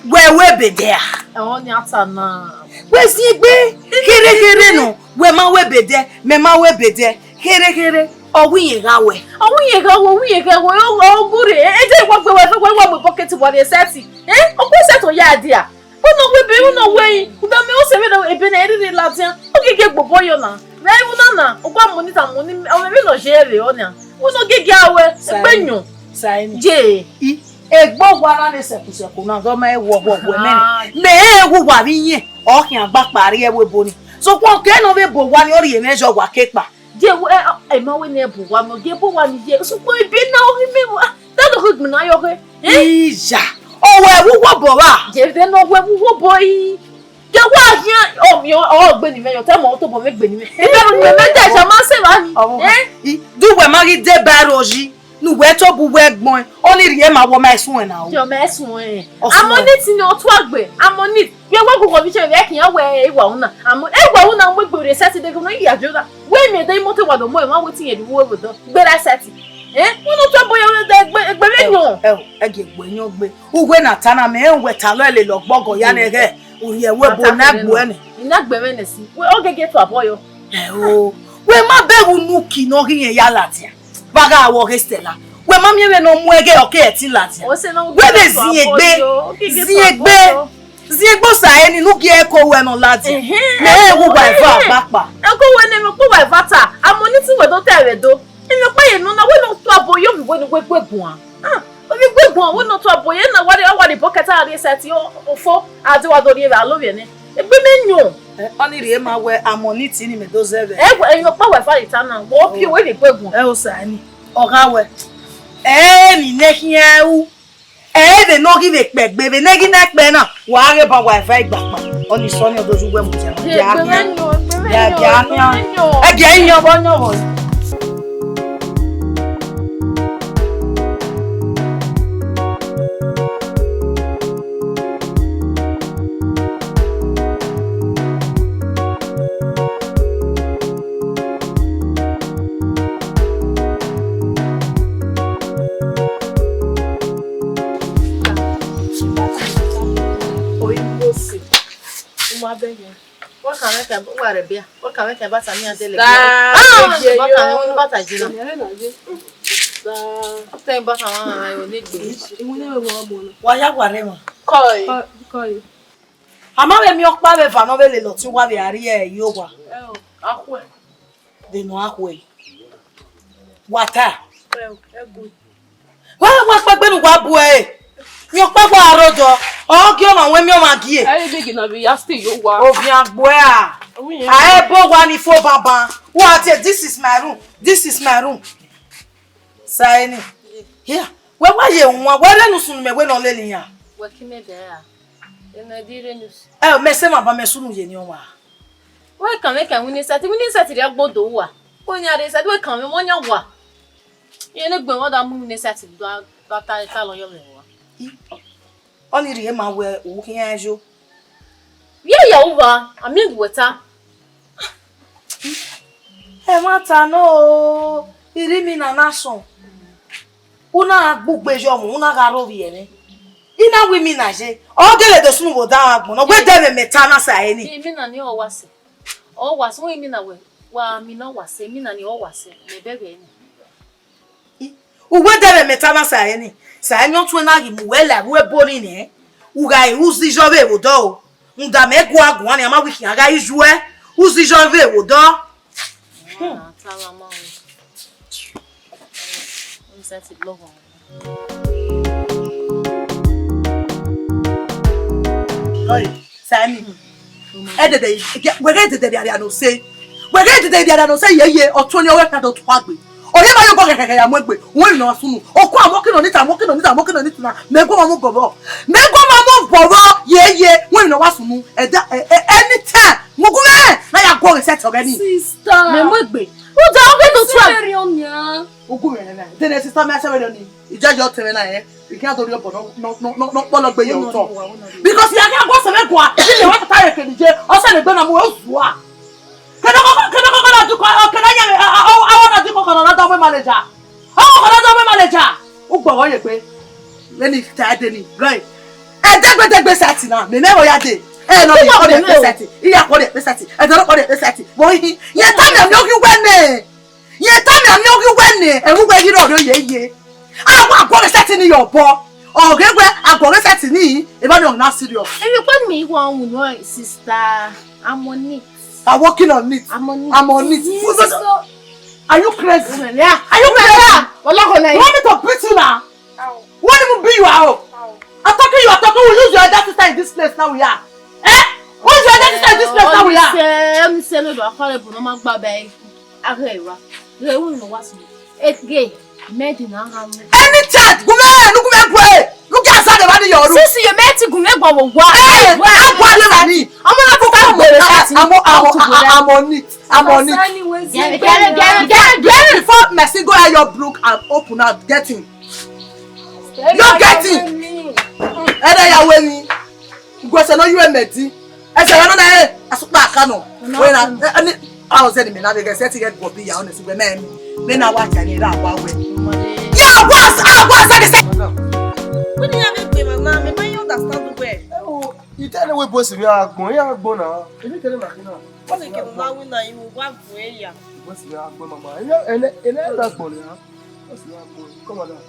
Wẹ wẹ bẹdẹ a? Ẹhọn ni a ta na. Wẹ ziengbe, kherhe kherhe nọ, wẹ ma wẹ bẹdẹ, mẹ ma wẹ bẹdẹ, kherhe kherhe, ọ wẹ iyẹn gha wẹ. Ọ wẹ iyẹn gha wẹ, ọ wẹ iyẹn gha wẹ, ọ, ọ gure, e de wọ gbe wẹ fẹ, wẹ wọ mu bucket wa rrie sẹti. Eh? Ọ kue sẹti ọ ya dia. Uno wẹ ebe, uno wẹ yi, uda mẹ ọse vbe ebe ne ẹ rhirhi ladian, ọ gege gbobọ yọ na. Vbe ẹvbo na na, ọ gua monitor moni, ọ mwẹ vbene ọ ye vbe ọ nia. Uno gege a wẹ, egbe yọn. Saini. Ye. I, egbe owa na ne sẹkusẹku na, ọ ma wọ wọ wọ mẹ nẹ. Ah. Mẹ ẹ wu wa vbe iyẹn, ọ khian gba kpa rrie ẹvbo ebo ni. Sokpan kẹ ne ọ vbe bo owa ni, ọ rhie mwẹ zẹ, ọ wa ke kpa. Je wo, ẹ, ẹ, ẹ ma wẹ ne ẹ bu owa nọ, je bu owa ni ye. Sokpan ebe na ọ ghi mẹ wa. Dado ghi gbinna yọ ghe. Eh? Iya. Ọ wẹ wu wọ bọ ra? Je vbe ne ọ wẹ wu wọ bọ yi. Je wa hian, ọ mi ọ gbe ni mẹ, yọ tẹ mọ to bọ mẹ gbe ni mẹ. Ebe ro ni mẹ mẹ de cha ma se va ni. Ọmọ. Eh? I, du wẹ ma ghi de ba ro yi. Nu wẹ to bu wẹ gbọn. Ọ ni rhie ma wọ ma sun na o. Je ma sun e. Ọ sun. Amọ ni ti ni otu agbe. Amọ ni. Vbe wa gu wọ bi che vbe kian wẹ e wa una. Amọ e wa una mu egbe re sẹti de gbe no ya jo da. Wẹ miẹn de imoto wa do mu emwa wetin yẹn do wo ẹvbo dọ. Gbe ra sẹti. Eh? Unu tọ boyọ wẹ de egbe, egbe vbe yọn. Ẹ o, ẹ gie egbe yọn gbe. Uwẹ na ta na mẹ, ẹ wẹ ta lọ ẹlẹ lọ gbọgọ ya nẹ ghẹ. Urhiẹ wẹ bo na gbu ẹnẹ. Ina gbe ẹmwẹ nẹ si. Wẹ ogege to abọyọ. Ẹ o. Wẹ ma bẹghe unu ki ne ọ ghi yẹn ya ladian. Vbe a gha wọ ghe Stella. Wẹ ma miẹn vbene ọ mu ẹghẹ ọ ke ẹtin ladian. Wẹ vbe zin egbe. Zin egbe. Zin egbe osa ẹre ni ne u gie ẹko ruẹ nọ ladian. Ehẹn. Mẹ rẹn wu wa eva ọgbakpa. Ẹko ruẹ ne emwi ọkpa wa eva ta, amọ ni ti wẹ do ta ẹvbo do. Emwi ọkpa ye nọ na, wẹ ne u tua bo ye ovbi wẹ ne uwẹ gue guan. Ah, ovbi gue Wọn wẹ ne ọ tua bọ ye na, wa rhie, wa rhie bucket a rhie sẹtin ofo, a de wa do rhie vbe alovbiẹ nẹ. Egbe mẹ yọn. Ọni rhie ma wẹ amọ ni ti ni mẹ do zẹ vbe. Ẹ wẹ, ẹyin ọkpa wẹ fa ita na, wẹ ọ pio wẹ rhie egbe guan. Ẹ Osa ni, ọ gha wẹ. Ẹ ni ne khian ru. Ẹ vbe ne ọ ghi vbe kpẹ egbe, vbe ne ghi na kpẹ na, wa ghe ba wa eva igbakpa. Ọni sọ ni ọ do yu wẹ mu dia. Dia khian. Dia khian. Ẹ dia iyan vbọ yan vbọ. Oyi Mose, u ma bẹghe. Wa kan mwẹ kan, wa rẹ bia. Wa kan mwẹ kan, bata ni a dele bia. Sa, ah, ye wa kan yo. Bata jina. Sa. Te bata wa yo ne gbe. Wa ya wa rẹ ma. Koi. Koi. A ma vbe miẹn ọkpa vbe eva ne ọ vbe lele ọtẹn uwa vbe a rrie ẹre ye owa. Ẹ o, a khuẹ. De nọ a khuẹ. Wa ta. Ẹ o, ẹ good. Wa wa kpegbe ne uwa bu ẹre. Miẹn ọkpa wa rre odọ. Ọ gie ọmwa wẹ miẹn ọmwa gie. Ẹ i big na vbe ya stay ye owa. Oviẹn gbe a. Owiẹn. A ebo wa ni fo banban. Wa te, this is my room. This is my room. Sa ẹre ni. Here. Wẹ wa ye wan, wẹ rre ne u sunu mẹ wẹ ne ọ lele iran. Wẹ ke mẹ bẹghe ra? Ena di rre ne u s- Ẹ, mẹ sẹ ma ba mẹ sunu ye ni ọmwa. Wẹ kan mwẹ kan winnie set, winnie set rhie gbodo uwa. Wẹ yan rhie set, wẹ kan mwẹ, wẹ yan wa. Iran ne egbe mwẹ da mu winnie set do a, do a ta, ta lọ yọ mwẹ wa. Ọni rhie ma wẹ u khian yo. Vbe ya uwa, a miẹn wẹ ta. Ẹmwata nọ o, I rre imina na sọn. U na gha gbe ugbe ye ọmwa, u na gha rhovbiẹ mwẹ. I na wẹ imina ye, ọ gele do sunu vbe odaro agbọn nọ, wẹ dẹ mwẹ mẹ ta na sa ẹre ni. Imina ni ọ wa sẹ. Ọ wa sẹ, wẹ imina wẹ, wa mina ọ wa sẹ, imina ni ọ wa sẹ, mẹ bẹghe ni. Uwẹ dẹ mwẹ mẹ ta na sa ẹre ni, sa ẹre ni ọ tuẹ na ghi mu wẹ la ẹvbo ebo ni nẹ. U gha re uziyọ vbe vbe odọ o. Rhunmwuda mẹ gua guan ni, a ma wẹ I khian gha yu ẹ, uziyọ vbe vbe odọ. Hmm. Oi, Sani. Ẹdẹdẹ, wẹ ghẹ dẹdẹ rhiarria ne ọ sẹ. Wẹ ghẹ dẹdẹ rhiarria ne ọ sẹ, yeye, ọtuẹn ni ọ ghẹ ka do tua gbe. Ọ ye ma yo gọ khẹkhẹ ya mu egbe, wẹ emwi ne ọ wa sunu. Ọ kua mọ kinọ ni ta, mọ kinọ ni ta, mọ kinọ ni ta na. Mẹ gu ọmwa mu bọbọ. Mẹ gu ọmwa mu bọbọ, yeye, wẹ emwi ne ọ wa sunu. Ẹda, ẹ, ẹ, anytime. Mu gu mwẹ, na ya guọghọ sẹ tọghẹ ni. Sister. Mẹ mu egbe. U da ọ ghe do tua. Ugu mwẹ nẹ. Dene sister mẹ sẹ vberriọ ni. I judge ọtẹn mwẹ na, eh. I khian do rhie obọ nọ, nọ, nọ, nọ, nọ kpọlọ gbe ye otọ. Because ya khian gu ọsẹ mwẹ gua, I ye wa tata ye kene je, ọsẹ ne egbe na mu, o zua. Kene koko, kene koko na diko, o kene ya, a, a, a, na diko kono na da mu manager. Ọ kono na da mu manager. Ugbọghọ ye egbe. Vbene I ta ẹdẹ ni, right? Ẹdẹgbẹdẹgbe sẹtin na, mẹ mẹ vbe ọ ya dee. Ẹ nọ ni, ọ rhie ekpe sẹtin, I ya kọ rhie ekpe sẹtin, ẹdẹ nọ kọ rhie ekpe sẹtin. Vbe ọ hi, ye ta mẹ, mẹ oghi wẹ nẹ. Ye ta mẹ, mẹ oghi wẹ nẹ, ẹvbo uwẹ ghi rrọọ rhie ye ye. A wa guọghọ sẹtin ni ye obọ. Ọ ghe wẹ a guọghọ sẹtin ni, evba ni ọ na serious. Emwi ọkpa ni mẹ i wa unu, sister. I'm on it. I'm working on it. I'm on it. I'm on it. Yes, so are you crazy? Yeah. Are you crazy? Ọlọ́kọ̀ náà. You want me to beat you now? Ow. What even be you are? Ow. I'm talking, you are talking. We use your elder sister in this place now. We are. Eh? We use your elder sister in this place now. We are. Ẹni sẹ, ẹni sẹ, mẹ bá kọ́lé bùnú máa gbà bẹ́ẹ̀. Aghe wa. Ghe wu no wa sunu. Ege, mẹ di na ha mu. Any chance, gu mwẹ, nu gu mwẹ bue. Look at side of your room. Sisi, you met gu mwẹ gbo wa. Eh, wa, wa le wa ni. Ọmọ na ko ka gbere sẹtin. I'm on, I'm on, I'm on it. I'm on it. Gẹrẹ, gẹrẹ, gẹrẹ, gẹrẹ, gẹrẹ. Before Mercy go out your brook and open out, get him. You get him. Ẹdẹ ya wẹ ni. Gu ẹsẹ ne ọ yu ẹmẹ di. Ẹsẹ rẹ nọ na, eh, asukpa aka nọ. Wẹ na, eh, ni, a ọ zẹ ni mẹ na vbe ghe ẹsẹ ti ghẹ guọ bi ya, honest, wẹ mẹ mi. Mẹ na wa cha ni ra wa wẹ. Ya wa, a wa sa ni sẹ. Madam. Wẹ ni ya vbe gbe mama, mẹ ma understand wẹ. Ẹ o, I tell you, we boys, we are going, we are going now. Èmi tẹ̀lé màkì náà. Wọ́n ní kí n máa wí náà, ìwọ wá gùn ẹ̀ yà. Boys, we are going, mama. Ẹ ẹ ẹ ẹ ẹ gbọ̀n ni, ha? Boys, we are going. Come on now.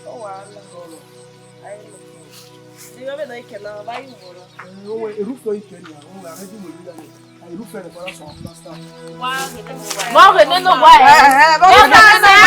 Ọ wà á lọ. Come on. Ayé lọ. Ìwé mi náà ìkẹlẹ ọba yìí wọ̀ lọ. Ẹ, owó irúfẹ́ ìkẹlẹ àwọn ará jùmọ̀ ìlú dání. Irúfẹ́ rẹ̀ fọlá sọ pásítà. Wá gẹ̀dẹ̀ nínú wa ẹ̀. Ẹ, ẹ, bá wà gẹ̀dẹ̀ nínú wa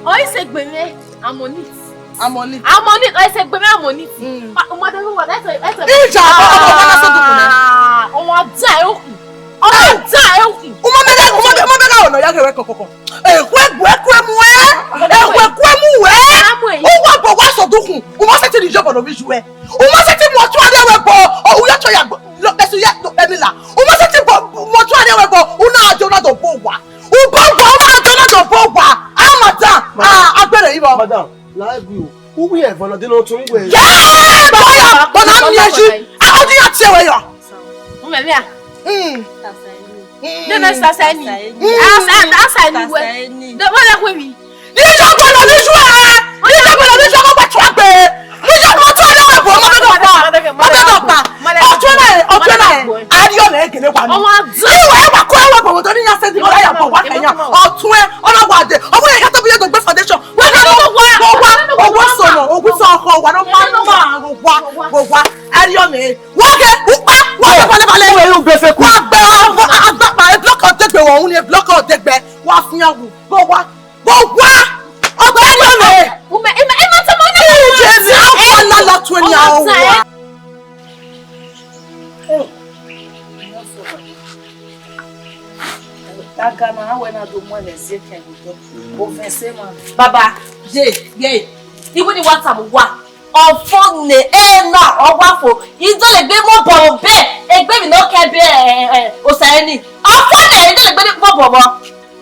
Ọ i sẹ egbe mwẹ, I'm on it. I'm on it. I'm on it. Ọ i sẹ egbe mwẹ, I'm on it. Mm. Ah, ọmọdé ló wà, that's a, that's a. Ìjà, ọmọ, ọmọ, ọmọ, ọmọ, ọmọ. Ah, ọmọ da ẹ okùn. Ọmọ da ẹ okùn. Ọmọ mẹgẹ, ọmọ mẹgẹ, ọmọ mẹgẹ ọnọ ya gẹwẹ kọkọkọ. Ehue gu ẹku emu ẹ. Ehue gu emu ẹ. Uwa bọ wa sọ dukhun. Uwa sẹ ti ni yọbọ nọ vbe ju ẹ. Uwa sẹ ti mu ọtun ariẹ wẹ bọ. Ọ, u ya tọ ya gbọ. Lọ, lẹsu ya, lọ, ẹmi la. Uwa sẹ ti bọ, mu ọtun ariẹ wẹ bọ. U na jọ na dọ bọ wa. U bọ wa, u na jọ na dọ bọ wa. Amada. Ah, agbẹrẹ yìí bọ. Madam, la ẹ gui o. Uwi ẹvọ na de nọ tọn uwẹ. Yẹ, baba ya, ọna miẹn yi. Akọdi ya tie wẹ yọ. Umẹ mia. Mm. Dene sasa ni. Mm. Asa, asa ni wẹ. Tasaini. De wẹ la kwe mi. Ni yo bolo ni ju ẹ. Ni yo bolo ni ju ọkọ gba tua gbe. Ni yo bolo tua ni wẹ bọ, ma bẹ dọ pa. Ma bẹ dọ pa. Ọtun na, ọtun na. Ariọ na egele wa ni. Ọmọ ọdún. Ni wẹ wa kọ ẹwẹ bọ, ni ya sẹ di wẹ ya bọ wa kẹyan. Ọtun ẹ, ọna wa de. Ọmọ yẹn ka to bi ye do gbe foundation. Wẹ ka to wa. Wa wa. Owo sọnọ, owo sọ ọkọ wa no ma ma wa wa. Ariọ na. Wa ghe ukpa, wa ghe balebale. Uwẹ ru bẹfẹ ku. Wa gbe agbakpa, e block ọdẹgbẹ wọ, unu e block ọdẹgbẹ. Wa fian wu. Go wa. Go wa. Ọgbẹni ọmọ. Ume, ima, ima tọmọ na. Jezi, awa lala tu eni awa. Agama awẹ na do mu ẹmwẹ zie kẹ vbe otọ. Ovẹn sẹ ma. Baba, ye, ye. Iwu ni wa tama uwa. Ọfo ne ena ọwa fo, I do le gbe mu obọ be, egbe emwi ne ọ kẹ be, eh, eh, eh, Osaẹni. Ọfo ne I do le gbe mu obọ vbọ.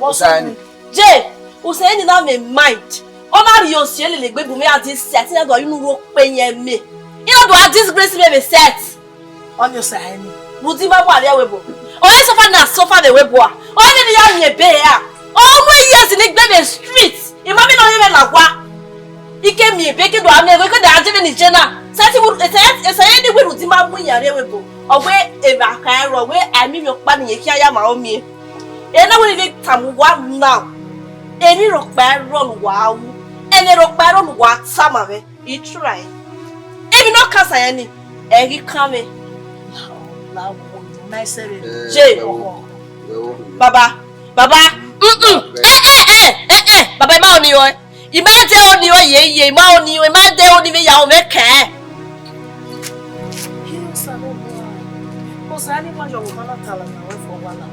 Osaẹni. Je, Osaẹni na mwẹ mind. Ọ na rhie osi lele egbe bu mwẹ a di set, I na do a unu ro kpe yẹn mẹ. I na do a disgrace mẹ vbe set. Ọni Osaẹni. Rhunmwuda ima mu arria wẹ obọ. Ọ i suffer na suffer vbe wẹ obọ a. Ọ i vbe ne I ya yin ebe a. Ọ mu years ni gbe vbe street. I ma miẹn ne ọ rhie mwẹ la owa. I ke miẹn ebe, ke do a miẹn ẹghẹ, ke do a je vbene I je na. Sẹtin, sẹtin, sẹtin ni wẹ rhunmwuda ima mu yin arria wẹ obọ. Ọ wẹ evba kha ẹrọ, ọ wẹ a i miẹn emwi ọkpa ne irẹn khian ya ma ọ miẹn. Ena wẹ ne I vbe tama uwa now. Emwi rhọkpa ẹrọ ne uwa ru. Ẹmwẹ rhọkpa ẹrọ ne uwa tama mwẹ. I try. Emwi ne ọ kan Osaẹni, ẹ ghi kan mwẹ. La wo, la wo, nice area. Eh, je. Wẹ wo, wẹ wo. Baba, baba, mm, mm. Eh, eh, eh, eh, eh. Baba, I ma oni ruẹ. I ma de oni ruẹ ye, ye, I ma oni ruẹ, I ma de oni vbe ya mwẹ kẹ. Osaẹni ma yọ vbe ọmwa na tala na wẹ fọ wa la.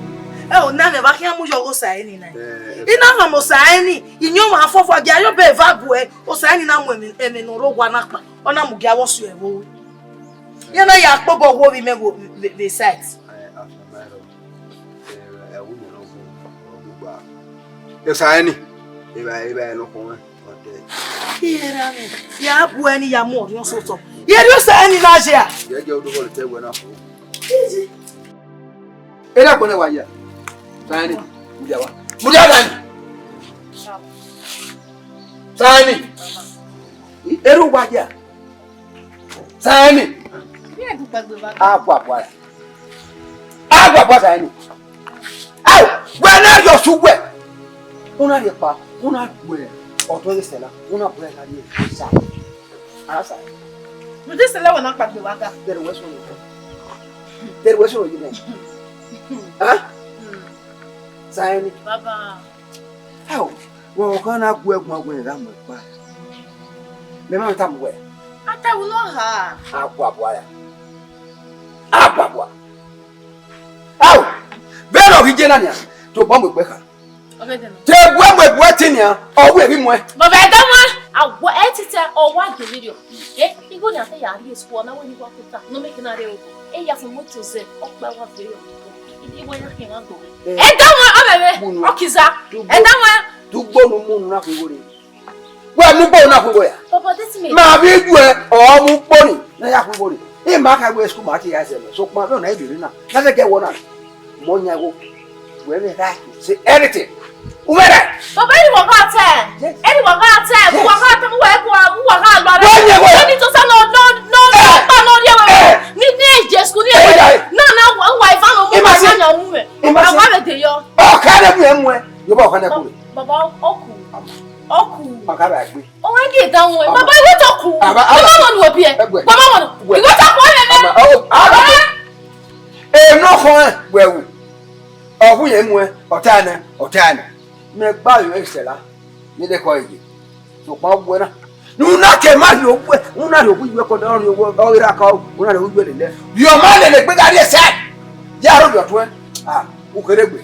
Ẹ o, na mwẹ vbe a khian mu yọ ghe Osaẹni na. Eh, eh. I na hama Osaẹni, I yin ọmwa fọfọ, gie a yọ obọ eva bu ẹ. Osaẹni na mu ẹmwẹ, ẹmwẹ ne ọ rre owa na kpa, ọ na mu gie avbe ọse ẹvbo. Iran na ya kpe obọ wo vbe imẹ vbe, vbe, vbe site. Osaẹni, evba, evba ẹnọkhuọnmwẹ, ọ dẹ. Iye ra mwẹ, ya bu ẹni ya mu ọrriọ sotọ. Ye rhie Osaẹni na ye a? Ye gie odobọ le te wẹ na fo. Eji. Erha agbọn ne wa ya. Saini, mudia wa. Mudia Saini. Saini. Erha uwa ya. Saini. Agua bua ya. Agua bua Saini. Au, wẹ na rhie ọsu wẹ. Una rhie kpa, una gue ọdọ ye sẹla, una bu ẹre gha rrie Saini. Ara sa. Rhunmwuda sẹ lẹ wẹ na kpaegbe vbe aga. Dẹrẹ wẹ sunu. Dẹrẹ wẹ sunu yi nẹ. Ha? Saini. Baba. Ao, wẹ ọkhan na gu ẹguan wẹ gha mu ẹkpa. Mẹ ma tama wẹ. A ta ẹvbo nọ ha. Agua bua ya. Agua bua. Ao, vbene ọ ghi je na nian, tobọ mu egbe kha. Te ebuẹ mu ebuẹ ẹtin nian, ọ wẹ vbe muẹn. Baba, ẹdẹ wan, awọ ẹtitẹ ọ wa delirious. Eh, igho ne a te ya rrie school, ọ na wẹ ne I wa kota, ne ọ miẹn ke na rre ogo. E ya fun moto zẹ, ọkpa wa vbe yọ. Ide wẹ ya khian gha gbo. Eh. Ẹdẹ wan, ọ mẹ vbe, ọ kiza. Ẹdẹ wan. Dugbo nu mu unu na khuiwo re. Wẹ mu ugbo na khuiwo ya. Baba, this me. Ma vbe ju ẹ, ọ mu ugbo ni, na ya khuiwo re. Ima ka wẹ school ma te ya zẹ mẹ, sokpan vbe ọna ebere na, na zẹ gẹ wọ na. Mọ yan wo. Wẹ vbe right to say anything. U vbe right. Baba, ẹni wọ gha tẹ. Yes. Ẹni wọ gha tẹ. Yes. Wọ gha tẹ, wọ gha, wọ gha lọ rẹ. Wẹ nyẹ wẹ. Ẹni tó sá lọ, lọ, lọ, lọ, pa lọ rí ẹwẹ. Eh. Ni, ni eje school ni ẹwẹ. Eh, yeah. Na, na, wa, wa, ifa lọ mu. Ima si. Na, na, mu mẹ. Ima si. Awa vbe de yọ. Ọ ka ne bu ẹ mu ẹ. Yo ba ọ ka ne ku. Baba, ọku. Ọku. Ọ ka ba gbe. Ọ wẹ gie da wọn. Baba, iwẹ tọ ku. Baba, baba, mọ nu obi ẹ. Ẹgbẹ. Baba, mọ nu. Ẹgbẹ. Iwẹ tọ ku, ẹ, ẹ, ẹ. Baba, baba. Ẹ, nọ khọn ẹ, wẹ wu. Ọ wu yẹn mu ẹ, ọ ta nẹ, ọ ta nẹ. Mẹ gba yo ẹ sẹ la. Ne dekọ ye. Sokpan wẹ na. Ne u na ke ma rhie owa, u na rhie owa iwẹ kọ, ne ọ rhie owa, ọ ghi ra ka, u na rhie owa iwẹ lele. Rhie ọma lele gbe gha rhie sẹ. Ya aro rhie ọtuẹn. Ah, u kere gbe.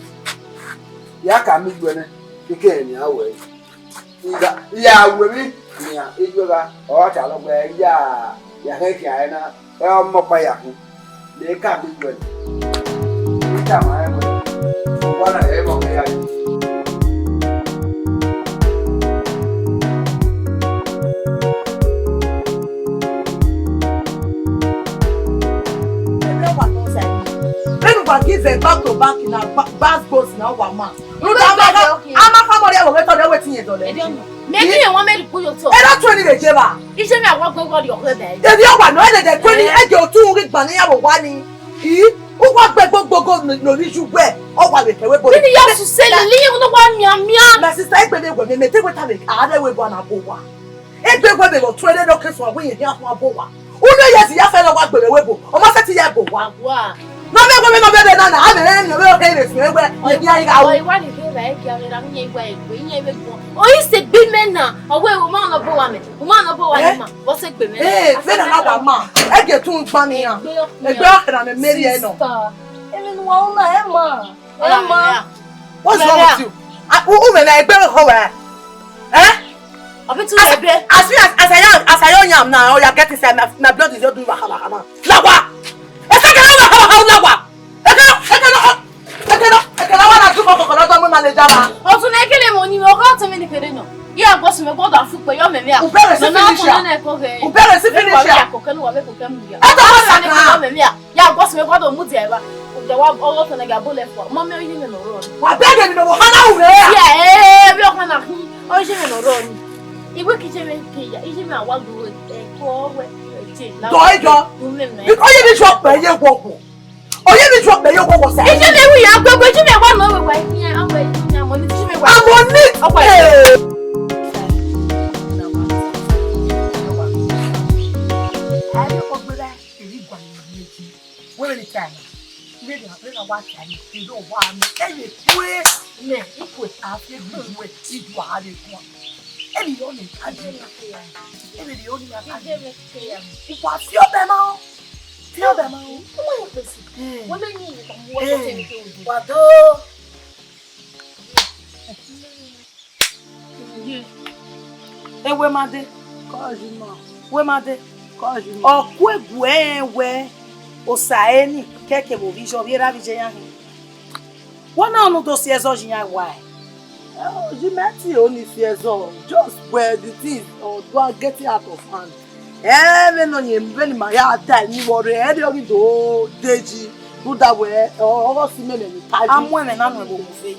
Ya ka mi iwẹ nẹ, keke ẹre nian wẹ. Iga, ya wẹ mi, nian, iwẹ gha, ọ gha ta lọ wẹ, ya, ya hẹ khian ẹre na. Ẹ ọmọ ọkpa ya khin. Mẹ ka gbe iwẹ nẹ. Mẹ tama ẹmwẹ. Owa na ẹ vbọ mẹ ya yi. Vbene uwa nọ zẹ, vbene uwa give back to back na, ba-, gbasgbos na uwa ma. Rhunmwuda ama kha, ama kha mọ rhie ẹvbo vbe tọ rẹ, wetin ye dọlẹ? Mẹ ghi rẹn wan mẹ rhie ikpuyotọ. Erha tuẹn ni vbe je evba. Iye mwẹ a wa gbe wọ rrie ọghe mẹ. Erriọ wa nọ, ẹdẹdẹ tuẹn ni, ẹdẹ otu uhunmwu gban ne iran vbe owa ni. I, uwa gbe gbogbogo ne ovbi iye uwẹ, ọ wa vbe kẹ wẹ ebo. Vbene I ya suse lele iye ne ọ wa mianmian. My sister, egbe vbe wẹ mẹ, mẹ te wẹ tama a rre wẹ ebo a na bu owa. Egbe wẹ vbe vbe tuẹn rre ne ọ ke suẹn wẹ irẹn khian khuan bu owa. Unu ye ẹzi ya fẹ ne ọ wa gbe vbe wẹ ebo, ọ ma sẹtin ya bu owa. Wa. Ne ọ vbe wẹ vbene ọ vbe rre na na, a vbe rẹn ne ọ vbe rre suẹn wẹ, ọ ye khian gha ru. Ọ i wa ni rre vbe ẹgia vbe ra, iyan i wa egbe, iyan i vbe gbọn. Ọ i sẹ egbe mẹ na, ọ wẹ u ma nọ bu owa mẹ, u ma nọ bu owa ni ma, vbọ sẹ egbe mẹ na. Eh, vbene na wa ma, ẹdẹ otu uhunmwu gban ne iran. Egbe ọkhian. Egbe ọkhian ne mẹ rhie nọ. Sister, emwi ne uwa ru na, ẹ ma. Ẹ ma. What's wrong with you? Ah, u, u mẹ na egbe ho wa. Eh? Ọbe tu as, ebe. As soon as, as I am, as I am now, oh, you are getting inside, my, my blood is just doing waka waka now. Lawa! Ese kele waka waka lawa! Ekele, ekele, ekele, ekele wa na tu kọkọ kọkọ lọdọ mu ma le jama. Ọtun na ekele mo ni, ọkọ tẹ mi ni kere nọ. Iye agbọsẹ mẹ gbọdọ afu kpe yọ mẹ mia. Ubere si finish ya. Ubere si finish ya. Ẹ tọ ma saka. Yọ mẹ mia. Ya boss mẹ, wa do mu dia evba. Uja wa ọgọ fẹnẹ ga bo lẹ fua. Ma mẹ oyi mẹ nọ rọ ni. Wa bẹgẹ ni mẹ wo hana ure ya. Ya, eh, bi ọkhan na hin. Oyi mẹ nọ rọ ni. Iwe ki je mẹ ke ya. Ije mẹ awa lu ẹko wẹ. Je la. Dọ ejọ. Oyi bi jọ pẹ ye wo wo. Oyi bi jọ pẹ ye wo wo sẹ. Ije mẹ wi ya gbogbo. Ije mẹ wa nọ wẹ wa. Iye awẹ iye mọ ni ije mẹ wa. Amọ ni. Ọkwa. Ayo ko gbe ba. Èyí gbà yìí yé jí. Wẹ́rẹ́ ní táyà náà. Ilé ìgbà pé náà wá táyà ní ìlú wa mi. Ẹ lè kú ẹ. Nẹ, ikú ẹ, àfi ẹgbẹ́ ìlú ẹ, ìlú àárẹ̀ fún wa. Ẹ lè yọ ní ìtajà. Ẹ lè yọ ní ìtajà. Ìwà fi ọbẹ̀ máa ń. Fi ọbẹ̀ máa ń. Ó máa ń pèsè. Wọ́n lé ní ìwà wọ́n tó tẹ̀lé tó òde. Wà dó. Ye. Ewe ma de. Kọjima. We ma de. Kọjima. Ọ ku eguẹ rẹn wẹ osa ẹre ni kẹkẹ vbe ovbi iye, ovbi erha vbe iye ya hin. Wẹ na ọnii do si ẹzọ ye iran wa ẹre? Ẹ, ọ, ye mẹ tie ọnii si ẹzọ, just where the thing, ọ, do get it out of hand. Ẹ, vbene ọ yẹn, vbene ima ya da eni vbe ọrre, ẹre ọ ghi do deji, rhunmwuda wẹ, ọ, ọghe ọse imẹ mẹ vbe taji. A mu ẹmwẹ na nuẹn vbe owa uve.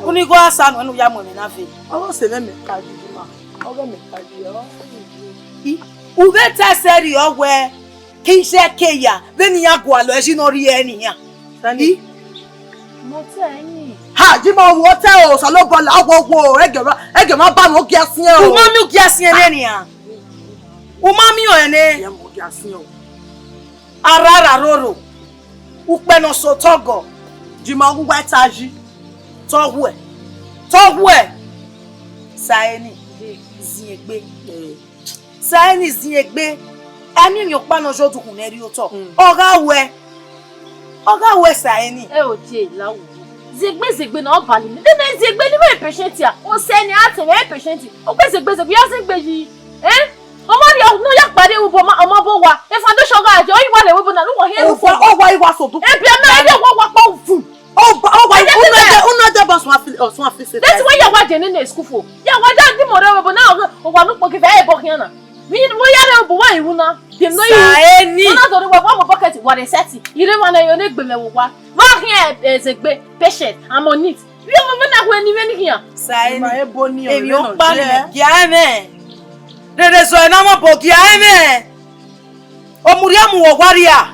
Unu igho a sa nuẹn ne u ya mu ẹmwẹ na ve. Ọghe ọse mwẹ mẹ taji, ma, ọghe mẹ taji, ọ. I, u vbe ta ẹsẹ rriọ wẹ, ke iye ke ya, vbene iran gualọ ẹre yi ne ọ rhie ẹre ne iran. Sani. I. Mo tẹ ẹyin. Ha, ji ma wo tẹ o, Osanobua la wo wo, ẹgẹ ma, ẹgẹ ma ba mwẹ ogia siẹn o. U ma miẹn ogia siẹn nẹ nian. U ma miẹn ọnrẹn nẹ. Iran mu ogia siẹn o. Arara roro. Ukpẹ ne ọ sẹ otọ gọ. Ji ma wu wa taji. Tọ huẹ. Tọ huẹ. Saeni. Ziengbe. Eh. Saeni ziengbe, a miẹn emwi ọkpa ne ọ ye odukhunmwu ne ẹ rri otọ. Mm. Ọ gha wẹ, ọ gha wẹ Saeni. Ẹ o je la wo. Zegbe zegbe na ọ bali mẹ. Dede zegbe ni vbe patient a. O Saeni a te vbe patient. O gbe zegbe zegbe, ya zegbe yi. Eh? Ọmọ rhie ne ọ ya kpa rhie vbe obọ, ọmọ, ọmọ obọ owa. E foundation gha je, ọ i wa rre vbe obọ na, ne uwa hiẹn. Owa, owa i wa so du. E biẹ mẹ, e wa wa kpa uvun. Ọ ba, ọ wa, unu ẹdẹ, unu ẹdẹ ba ọsuọn afi, ọsuọn afi se. That's why ya wa je nene school for. Ya wa da di mo re bo na, o wa nu kpo ke vẹ ebo khian na. Mi wo ya re obo wa iwu na. Dem no you. Saeni. Una do re wa mo bucket wa re set. Ire wa na yo ne gbe mẹ wo wa. Wa khian, eh, zegbe, patient, I'm on it. Wi mo me na we ni me ni khian. Saeni. Ma ebo ni o. Emi o pa ni me gia me. Rere zo na mo bo gia me. Omuriamu wọ wa ria.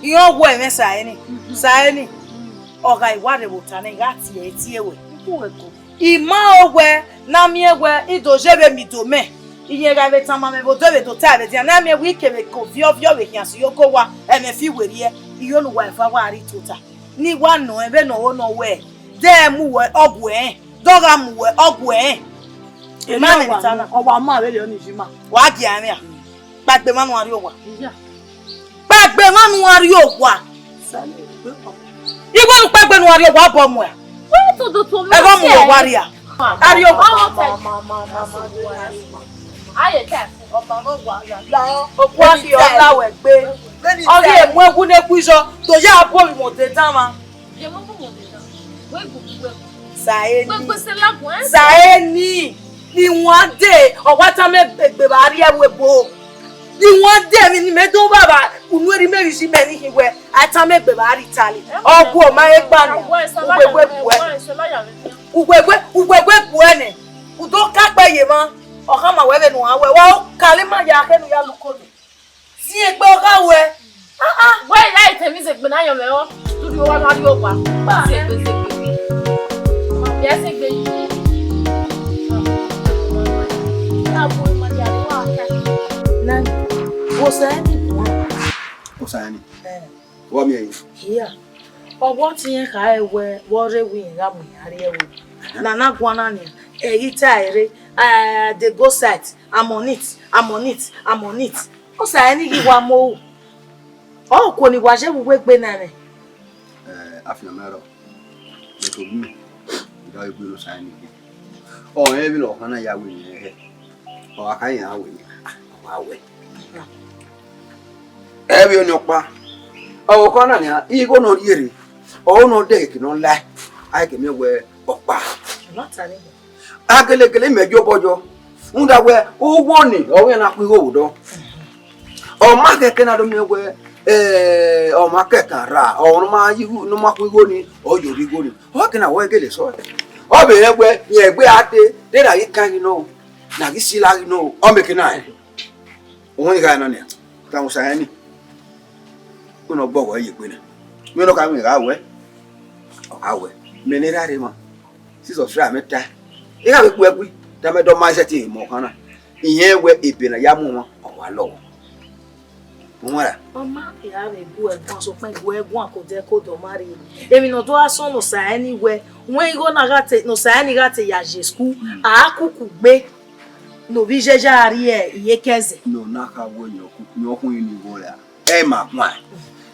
Iran wọ ẹmwẹ Saeni. Mhm. Saeni. Mhm. Ọ gha i wa rre vbe ota nẹ, I gha tie ẹre tie wẹ. Uku wẹ ko. I ma owẹ ne a miẹn wẹ I do ye vbe mido mẹ, iyẹn gha vbe tama mwẹ vbe odọ vbe do ta vbe dia, ne a miẹn wẹ I kevbe ko viọ viọ vbe khian si ogo owa, ẹmwẹ fi werriẹ, I yo ne uwa eva wa rri tota. Ne I wa nọ ẹn vbene ọ ho nọ wẹ, de ẹ mu wẹ ọguẹ rẹn, de ọ gha mu wẹ ọguẹ rẹn. I ma nẹ ne I ta na. Ọ wa ma vberriọ ni yi ma. Wa gie ẹmwẹ a. Kpaegbe emwa ne uwa rrie owa. Iya. Kpaegbe emwa ne uwa rrie owa. Sani, gbe kọ. Igho ne u kpaegbe ne uwa rrie owa, obọ muẹn. Wẹ to do to mẹ. Ẹghẹ ọ mu wẹ owa rria. A rrie owa. Aye ta. Ọba no wa ya. La. Okua fi ọla wẹ gbe. Ọ ghi mu ẹwu ne ku izọ, to ya bo vbe imẹ odẹ danmwa. Saeni. Saeni, ne I wan dee, ọ wa tama egbe vbe a rrie ẹvbo ebo. Ne I wan dee, emwi ne imẹ do vba vba, unu erha imẹ vbe iye imẹ ni khin wẹ, a tama egbe vbe a rrie Italy. Ọ gu ọ ma he gba nẹ, uwegbe bu ẹnẹ. Uwegbe, uwegbe bu ẹnẹ. U do ka kpẹ ye emwa, ọ khama wẹ vbene uwa wẹ, wa kare ima ya khe ne u ya lu kone. Ziengbe ọ gha wẹ. Ah, ah. Wẹ ya ite mi zegbe na yọ mẹ ọ. Dudi owa na ri owa. Ba zegbe zegbe. Ma bia zegbe yi. Na bu ma ya ri wa ta. Na, wo sa ni bu. Wo sa ni. Eh. Wo mi e. Hia. Ọwọ tiẹn kha ẹwẹ, vbe ọ rre wẹ irẹn gha mu iran rrie ẹvbo. Na na guan na nian, ẹ i ghi ta ẹre, eh, they go site, I'm on it, I'm on it, I'm on it. Ọ sa ẹre ne I ghi wa mu ru. Ọ kuo ne I wa ye vbe uwu egbe na mwẹ. Eh, afianma rrọọ, but obi mwẹ, I gha gbe ne ọ sa ẹre ne I gbe. Ọ rẹn vbene ọ khan na ya wẹ irẹn hẹ. Ọ gha kha iran wẹ, ọ gha wẹ. Ẹ vbe ọnii ọkpa, ọvbokhan na nian, igho ne ọ rhie rre, ọ ho ne ọ dẹ eke ne ọ lae, a i ke miẹn wẹ ọkpa. A gelegele mẹ ye obọ yọ, rhunmwuda wẹ uwu ọnii ọre iran na khuan igho vbe odọ. Ọ ma khẹke na do miẹn wẹ, eh, ọ ma kẹkan ra, ọ ne ọ ma ye igho, ne ọ ma khuan igho nii, ọ ye ovbi igho nii. Ọ ke na wẹ gele sọe. Ọ vbe rẹn wẹ, rẹn egbe a dee, de na ghi kan ghi nọ, na ghi sila ghi nọ, ọ mẹ ke na rẹn. Uhunmwu gha nọ nian, tama Osaẹni, wẹ ne ọ gbọghọ ye egbe na. Wẹ ne ọ ka mwẹ gha wẹ, ọ gha wẹ. Mẹ ne erha rre emwa, Jizọs ra mẹ ta, I gha vbe kpu ẹgui, tama ẹdẹ ọ ma sẹtin mọ ọkhan na. Irẹn wẹ ebe ne a ya mu ọmwa, ọ wa lọghọ. Uwẹn ra? Ọ ma ya vbe gu ẹguan, sokpan gu ẹguan ke odẹ ke odẹ ọ ma rrie. Emwi ne ọ do gha sọn ne Osaẹni wẹ, wẹ igho na gha te, ne Osaẹni gha te ya ye school, a kuku gbe. Ne ovbi iye ya rrie iyeke ẹzẹ. Ne ọ na kha wẹ ne ọ khu, ne ọ khu ni igho ra. Ẹ ma guan.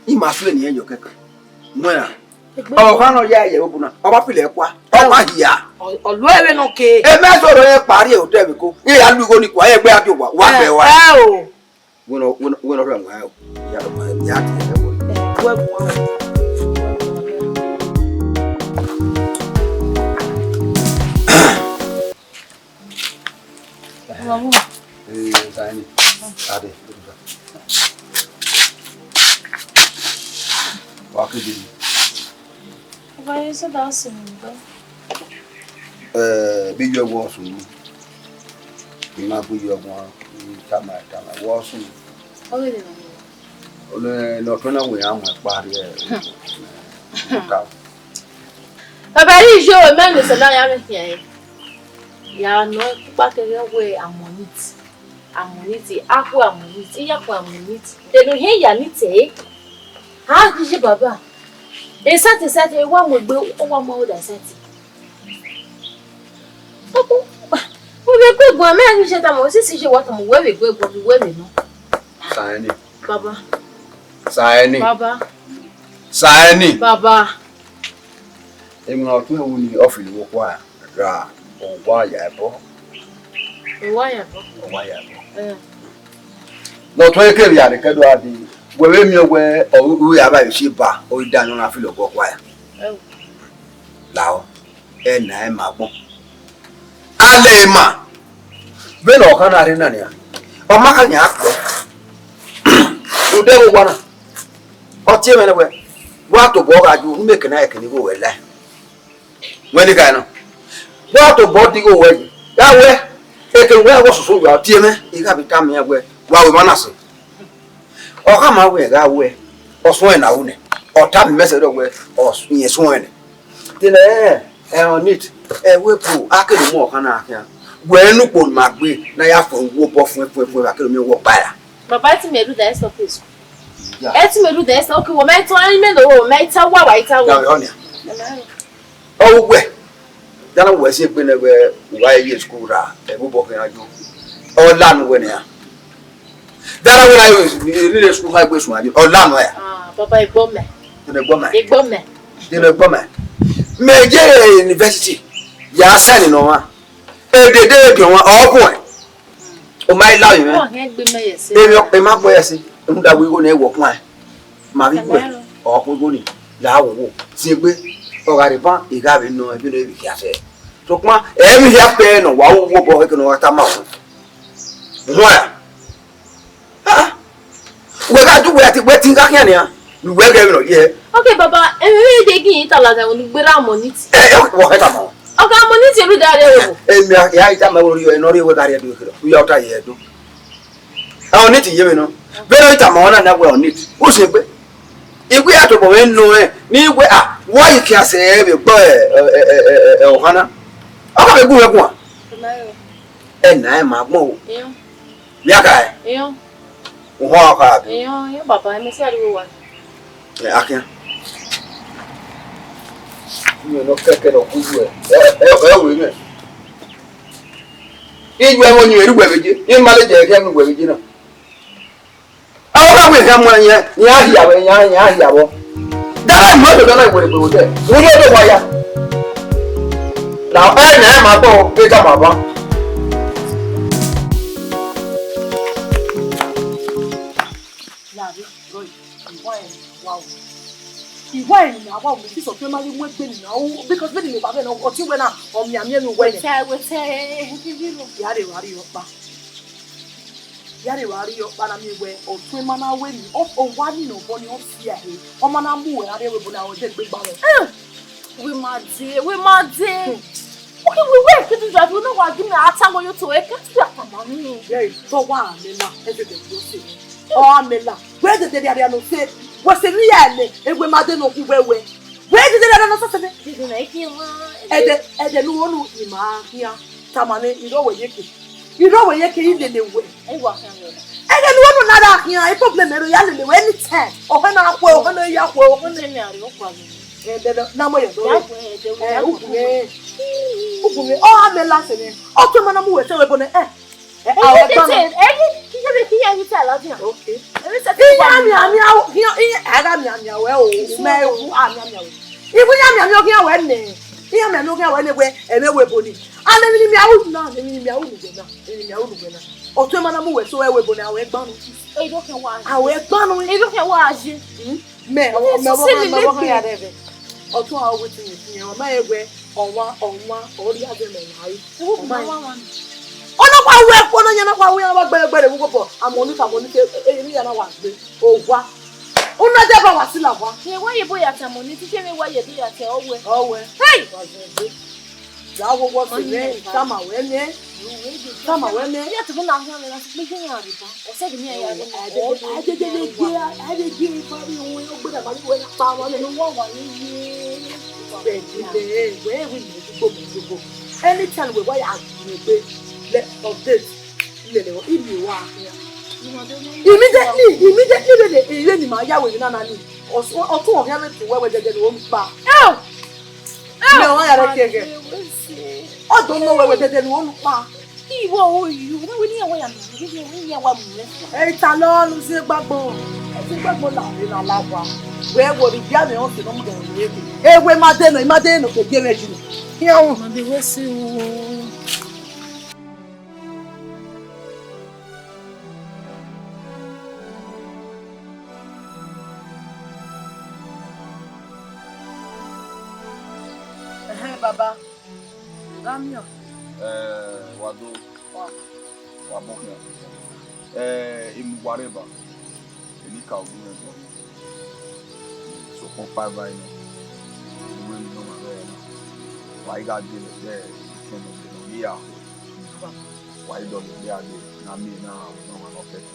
I ma suẹn ne irẹn yọ kẹkan. Wẹ ra? Egbe ọkhan nọ ya ye vbe obu na. Ọ wa filo ẹkua. Ọ wa hia. Ọ, ọ lu ẹre nọ ke. Emẹ sọrọ ẹ kpare otọ ẹvbo eko. Iran ya lu igho ni kua, ẹ gbe a dio wa, wa gbe wa. Ẹ o. Wẹ nọ, wẹ nọ, wẹ nọ rẹ wan o. Ya rọ ma, ya ti ẹ wọ. Ẹ, wẹ guan. Ee, Osaẹni. Ade. Wa ke di. Wa ye so da si mi do. Eh, bi yo wo sun. Ima bu yo wo, tama, tama, wo sun. Ọ ghi de na. Ole, ne ọ tuẹn na wẹ iran mu ẹkpa rrie. Baba, I yo, mẹ ne sẹ na ya vbe khian ẹre. Ya nọ ẹkpa kẹghẹ wẹ amonit. Amonit, akhu amonit, iyaku amonit. De ne u hiẹn ya ni te? A ghi ye baba. Esẹtin, esẹtin, wa mu egbe, ọ wa mu aro da esẹtin. Wẹ vbe gu ẹguan, mẹ ghi ye tama, sisi ye wa tama, wẹ vbe gu ẹguan, wẹ vbe nọ. Saẹni. Baba. Saẹni. Baba. Saẹni. Baba. Emwi ne ọ tuẹn wu ni ọ filo vbe okhuo ra, owa ya ẹbọ. Owa ya ẹbọ. Owa ya ẹbọ. Eh. Ne ọ tuẹn kevbe ya rre kẹdo a di, wẹ vbe miẹn wẹ ọ ru ya vbe si ba, ọ i da nọ na filo vbe okhuo ra. Eh. Lahọ, ẹ na ẹ ma agbọn. Alẹ ma, vbene ọ khan na rre na nian, ọ ma kha yan akpọ. Rhunmwuda ẹvbo owa na, ọ tie mwẹ nẹ wẹ, wa tobọ gha yo, ne imẹ ke na ẹkẹn igho ruẹ lae. Wẹ ni kha nọ, wa tobọ di igho ruẹ yi, gha wẹ, ẹkẹn wẹ ẹghẹ ọsoso ya tie mwẹ, I gha vbe tama iran wẹ, wa ru emwa na sẹ. Ọ khama wẹ gha wẹ, ọ suẹn na ru nẹ, ọ tama imẹ sẹ dọ wẹ, ọ s-, irẹn suẹn nẹ. Te nẹ, Ẹ, Ọnit, ẹ, wẹ po, a kere mu ọkhan na khian. Wẹ ne ukpo ma gbe, na ya fọn wo obọ fuẹn fuẹn fuẹn, a kere miẹn wẹ ọkpa ra. Baba, ẹ te mẹ rhunmwuda, ẹ stop eso. Ya. Ẹ te mẹ rhunmwuda, ẹ stop, okay, wẹ ma i tọn imẹ no, wẹ ma i ta wa, wa i ta wa. Ya, ọ nia. Ọ wẹ, dana wẹ si egbe nẹ wẹ, uwa ye school ra, ẹ, vbe obọ khian yo. Ọ lanu wẹ nian. Dara wẹ na yo, ni le school ha egbe suẹn, ọ lanu ya. Ah, baba, egbe mẹ. Dene egbe mẹ. Egbe mẹ. Dene egbe mẹ. Mẹ je university. Ya sẹ ni nọ wa. Edede dio wa, ọ kuẹn. O ma i la mẹ. Ọ hẹn egbe mẹ ye ẹse. Emi, e ma gbe ye ẹse. Emu da wi igho ne wọ kuẹn. Ma vbe gbe, ọ khuẹn igho ni, la wo wo. Ziengbe, ọ gha rre ban, I gha vbe nọ, ẹvbo nọ, e vbe khian sẹ. Sokpan, ẹ i vbe hia kpẹ nọ, wa wo wo obọ khẹke ne ọ gha tama wẹ. Wẹ, ah, wẹ gha du wẹ ati, wẹ tin gha khian nian, ne uwẹ ghẹ vbe nọ ye. Okay, baba, emwi vbe de ghi ta ladian vbe ne u gberra Ọnit. Ẹ, ẹ, wọ hẹ tama. Ọga Ọnit rhunmwuda rre o. Emi a, ya i tama wẹ orhiọn, ẹ nọ rre wẹ gha rrie do kherọ. U ya ota ye do. Ọnit ye vbe nọ. Vbene ọ i tama ọna na wẹ Ọnit. U sẹ egbe. I wẹ a tobọ mwẹ nọ ẹ, ne I wẹ, ah, wa i khian sẹ vbe gbe, ẹ, ẹ, ọkhan na. Ọ ma vbe gu mwẹ guan. Ẹ na ẹ ma gbọn o. Iran. Ya ka ẹ? Iran. U họn ọkha abi? Iran, iran, baba, ẹ mẹ si ariwo wa. Ẹ, akhian. Iran nọ kẹkẹ nọ gu ẹ. Ẹ, ẹ, ẹ, wẹ mwẹ. I ju ẹmwẹ ọyunmwẹ rre uwẹ vbe ye, I ma lele ẹghẹ ne uwẹ vbe ye na. Ọ gha wẹ khian mu ẹn yẹn, iran hia vbe, iran, iran hia vbọ. Dara mu ẹdọdọ na iwere gbe odẹ, u rhie odẹ wa ya. Na ẹmwẹ ma gbọ, e tama ban. Lare, rọ, iwa ẹre wa o. Iwa ẹre ne a wa o, because ọtẹn ma ghi mu egbe ne a o, because vbene imẹ wa vẹ na, ọtẹn wẹ na, ọ mianmian ne uwẹ nẹ. Wẹtẹ, wẹtẹ, eh, eh, eh, eh, eh. Ya rre wa rrie ọkpa. Ya rre wa rrie ọkpa na miẹn wẹ, ọtẹn ma na wẹ ni, ọ, ọ wa ni nọ obọ ni, ọ fia he. Ọ ma na mu wẹ gha rrie ẹvbo ne a ho ẹdẹ gbe gba mwẹ. Eh! Wẹ ma dee, wẹ ma dee. Hmm. Okay, wẹ, wẹ ke tu ya, wẹ na wa gi mẹ a ta wẹ yo to, ẹ ke tu ya tama ni. Ye, tọ wa amẹ la, ẹ zẹdẹ yo se. Ọ amẹ la. Wẹ zẹdẹ rhia rhia nọ se. Wẹ se ni ya ẹmẹ, e wẹ ma dee nọ khu wẹ wẹ. Wẹ zẹdẹ rhia rhia nọ se sẹ nẹ. Dede na, eke wa. Ẹdẹ, ẹdẹ ne u ho nu, I ma khian. Tama nẹ, I rrọọ wẹ yeke. I rrọọ wẹ yeke, I lele wẹ. Ẹ wa khian wẹ. Ẹdẹ ne u ho nu na ra khian, e problem ẹre ya lele wẹ anytime. Ọhẹ na khuẹ, ọhẹ na ya khuẹ, ọhẹ na. Ẹ, dẹdẹ, na mọ yẹ dọ. Ya khuẹ, ẹ, dẹ, eh, ya khuẹ. Ugbẹn, ugbẹn, ọ amẹ la sẹ nẹ. Ọ tọ ma na mu wẹ sẹ wẹ bọ nẹ, eh. Eh, ah, wẹ tọ na. Ẹyin, kí yẹ, kí yẹ, kí yẹ, kí yẹ, kí yẹ, kí yẹ. Okay. Emwi sẹtin. Iran mianmian, iran, iran, a gha mianmian wẹ o, mẹ wu a mianmian wẹ. Ibu iran mianmian ọ khian wẹ nẹ. Iran mianmian ọ khian wẹ nẹ wẹ, ẹmwẹ wẹ bọ ni. And emwi ne I miẹn ru na, emwi ne I miẹn ru nugbẹna, emwi ne I miẹn ru nugbẹna. Ọtẹn ma na mu wẹ so ẹvbo ne a wẹ gban nu. Edo kẹ wa. A wẹ gban nu. Edo kẹ wa je. Hmm? Mẹ, mẹ, mẹ, mẹ, mẹ, mẹ, ya dẹ vẹ. Ọtẹn a wẹ tin ye, ọ ma ye wẹ, ọmwa, ọmwa, ọ rhie azẹ mẹ ya re. Ewu bu ma wa wa. Ọ na wa wẹ, ọ na yan na wa wẹ, ọ na wa gbẹrẹ gbẹrẹ vbe ugbobọ. Amọ ni ka, amọ ni ke, e, e, ni ya na wa gbe. Owa. Una de ba wa sila wa. Ye wa ye bo ya ta mọ ni, ti se me wa ye do ya ta ọwẹ. Ọwẹ. Hey! Wa zẹ zẹ. Ya wo wo se me, tama wẹ nẹ. Tama wẹ nẹ. Ya to na hia me na, me je ya re ba. O se bi ni ya re. A de, a de, de, de, a de, de, ba ri ohun, o gbọdọ ba ri ohun, pa wa ni. Wa wa ni ye. Bẹẹ, bẹẹ, wẹ, wẹ, wẹ, gbogbo, gbogbo. Anytime wẹ wa ya gbẹ, let update. Lele, ibi wa khian. Immediately, immediately, lele, ire ni ma ya wẹ na na ni. Ọtun ọghian vbe tu wẹ wẹ dẹdẹ ne u kpa. Mẹ wa ya rẹ ke gẹ. Ọ do nọ wẹ wẹ dẹdẹ ne u kpa. Iwọ o yu, na wẹ ni ya wa ya mi, ni ya wa mu rẹ. Ẹ ta lọ nu si gbagbọn. Ẹ si gbagbọn la re la la wa. Wẹ wo ri bia mẹ ọ se no mu dẹ wẹ. E wẹ ma de no, ma de no ke gẹ wẹ ju. Iyan. Ma de wẹ si o. Ẹhẹn, baba, gha miẹn. Ẹ, wa do, wa, wa bọ khian. Ẹ, I mu uwa rre ba, eni ka gu mwẹ bọ. Sokpan ọkpa eva nọ, uwẹ emwi ne ọ ma rrọọ na, wa i gha dee vbe ẹdẹ, ikẹn ne ọ ghi ya ho. Wa i dọlegbe a dee, ne a miẹn na, ọmwa nọ kẹkẹ.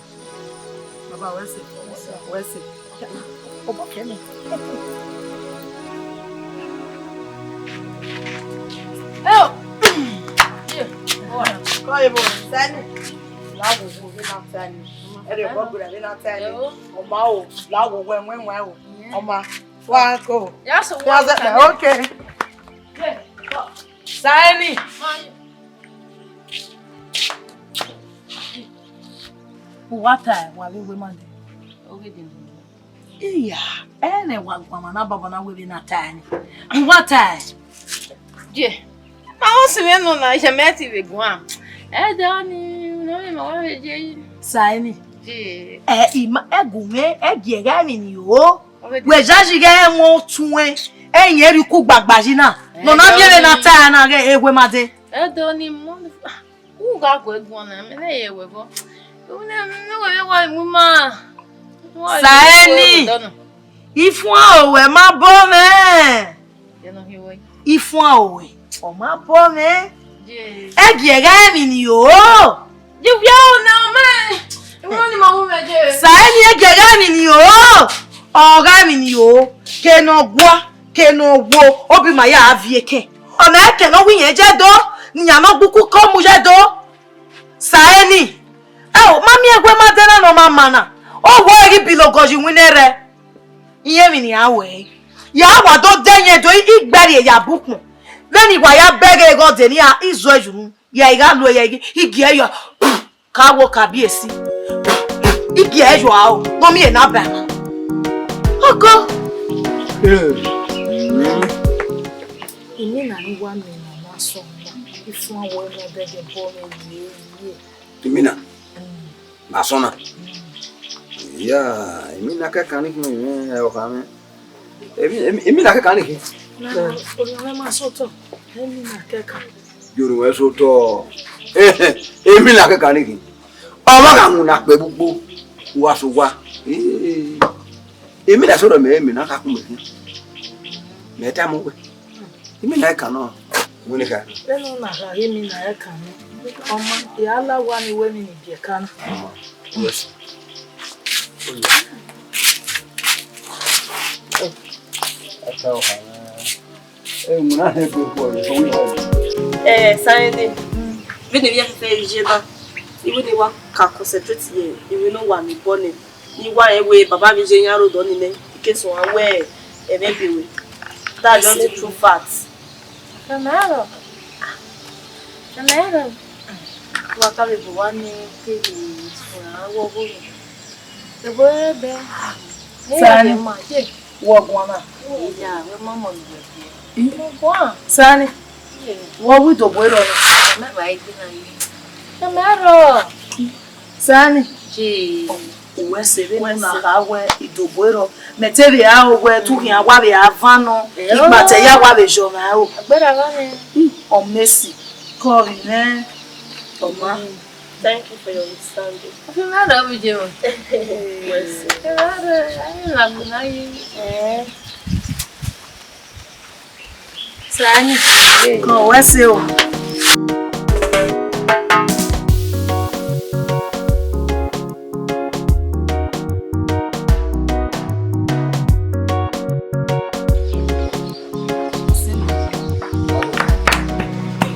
Baba, wẹ sẹ, wẹ sẹ. Obọ kẹ mẹ. Evo, Saini. La wo wo vbe na Saini. Ẹre ọgbọ gbera vbe na Saini. Ọ ma o, la wo wo ẹwẹn ẹwẹn o. Ọ ma. Wa ko. Ya so wa Saini. Okay. Saini. Uwa ta, wa vbe wẹ ma de. Oge de. Iya, ẹnẹ wa guan ma na baba na were na ta ni. Uwa ta. Je. Ma wo si vbe nọ na, je mẹ ti vbe guan. Ẹ da ni, no me ma wa vbe je yi. Saini. Je. Ẹ ima ẹgu mwẹ, ẹ gie gha emwi ni o. Wẹ jaji ghẹ ẹmwẹ otuẹn, ẹ yẹn rhie uku gbagba yi na. Nọ na miẹn vbe na ta na ghẹ ewe ma de. Ẹ da ni mo. U gha gu ẹguọn na, mẹ ne ye wẹ vbọ. U ne, ne wẹ vbe wa mu ima. Saini, ifuan owẹ ma bọ mwẹ. Ifuan owẹ, ọ ma bọ mwẹ. Ẹ gie gha emwi ni o. Je wia o na mẹ. Iwọ ni ma wu mẹ je. Saini, ẹ gie gha emwi ni o. Ọ gha emwi ni o. Ke ne ọ gua, ke ne ọ wo, obi ma ya viẹ kẹ. Ọ ma ẹkẹ ne ọ wẹ iyẹn je do, ne iyan ne ọ gbe uku ke ọ mu ye do. Saini, ẹ o, ma miẹn wẹ ma de na ne ọ ma ma na. Ọ wẹ ghi bilo gọji winna rẹ. Iye emwi ne iran wẹ. Ya wa do de yẹn do, i gbe rrie ya bukpọn. Vbene wa ya bẹghe eghọn de ne iran, i zọ yu unu. Ya i gha lu ya i gi ẹyọ. Ka wo ka biesi. I gi ẹyọ a o, ne ọ miẹn na ba na. Ọkọ. Imina ni wa miẹn na na sọ na, ifuan wẹ ne ọ bẹghe bọ mwẹ ye ye. Imina? Mm. Ma sọ na? Mm. Ya, Imina kẹkan ni khin mwẹ, ẹ, ọkha mwẹ. Emi, emi, Imina kẹkan ni khin. Na, orhiọn mwẹ ma sẹ otọ, Imina kẹkan. Yorhọn wẹ sẹ otọ. Imina kẹkan ni khin. Ọmwa gha mu na kpẹ gbugbo, u wa sẹ owa. Ee. Imina sẹ otọ mẹ, Imina kha ku mẹ khin. Mẹ tama uwẹ. Imina ẹkan nọ, wẹ ne kha. Vbene ọ na kha ghe Imina ẹkan nọ, ọ ma, I a la owa ni wẹ emwi ni biẹ ẹkan na. Yes. Ẹka ọha. Eh, Saini, vbene emwi ẹfẹfẹ rre iye na, I wẹ ne I wa ka concentrate ye emwi ne ọ wa ni bọ nẹ, ne I wa rẹn wẹ baba vbe iye iran rre odọ ni nẹ, I ke suẹn wẹ ẹmwẹ be ruẹ. That's just the true fact. Ẹmwẹ aro. Ẹmwẹ aro. Wa ka vbe bu wa ni ke vbe suẹn wẹ ọghe. Ebo ẹbẹ. Saini. Wọ guan na. Iya, wẹ ma mọ ne wẹ guan. Saini. Wọ wi dobo erọ na. Mẹ ba ide na yi. Mẹ ma rọ. Saini. Je. Uwẹ sẹ vbene na kha wẹ idobo erọ. Mẹ te vbe a wẹ tu khian wa vbe a van nọ. Ikpatẹ ya wa vbe jọ mwa o. Agbera gha nẹ. Ọ Messi. Kọ vbe nẹ. Ọ ma. Thank you for your understanding. Nothing wrong with you. Yes. Nothing wrong with you. Eh. Saini, kọ wẹ sẹ o.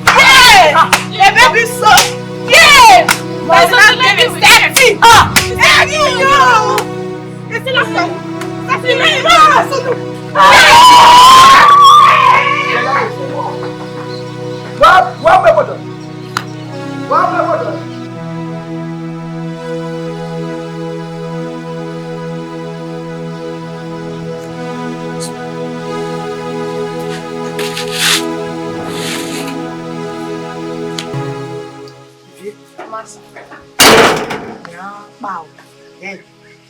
Hey! The baby so. Yeah! My son baby sexy. Ah! Hey, you know. It's not so. That's the name. Ah! Wá, wá pẹ́ bọ̀dọ̀. Wá pẹ́ bọ̀dọ̀. Masa. Ya pa o. Eh,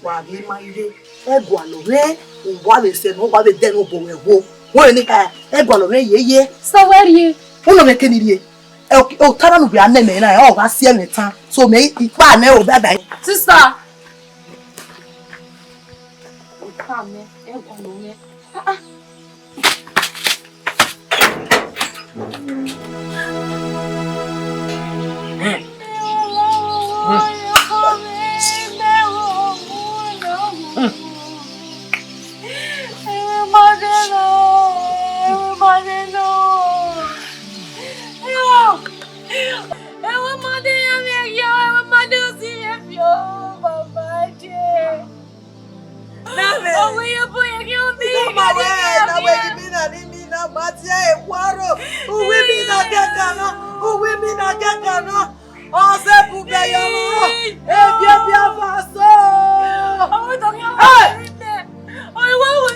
wa vbe ma ire. Ẹ gualọ mwẹ, uwa vbe sẹ ne uwa vbe dẹ ne obọ mwẹ wo. Wo ni ka, ẹ gualọ mwẹ ye ye. Sawẹ rrie. Uno mwẹ keni rrie. Ẹ, o, o tara nu bia nẹ mẹ na, ọ gha si ẹmwẹ tan. So mẹ ikpa nẹ o, bye bye. Sister. Ikpa mẹ, ẹ gualọ mwẹ. Ah, ah.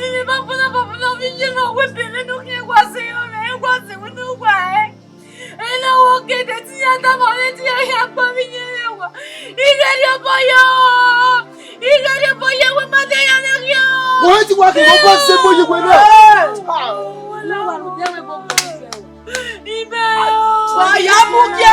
Ivbi bọbọ na bọbọ na vbe iye mwẹ, wẹ ebe mwẹ ne u khian wa zẹ, ọ mwẹ wa zẹ, wẹ ne u wa ẹe. Ena wo gede ti ya da ma ne ti ya ya kpa vbe iye mwẹ wa. Ighe rhie obọ yo. Ighe rhie obọ yo, wẹ ma de ya ne khian. Wẹ ti wa ke obọ se gbe ye wẹ na. Wẹ na wa ru de wẹ bọbọ. Ibe o. Wa ya mu gie.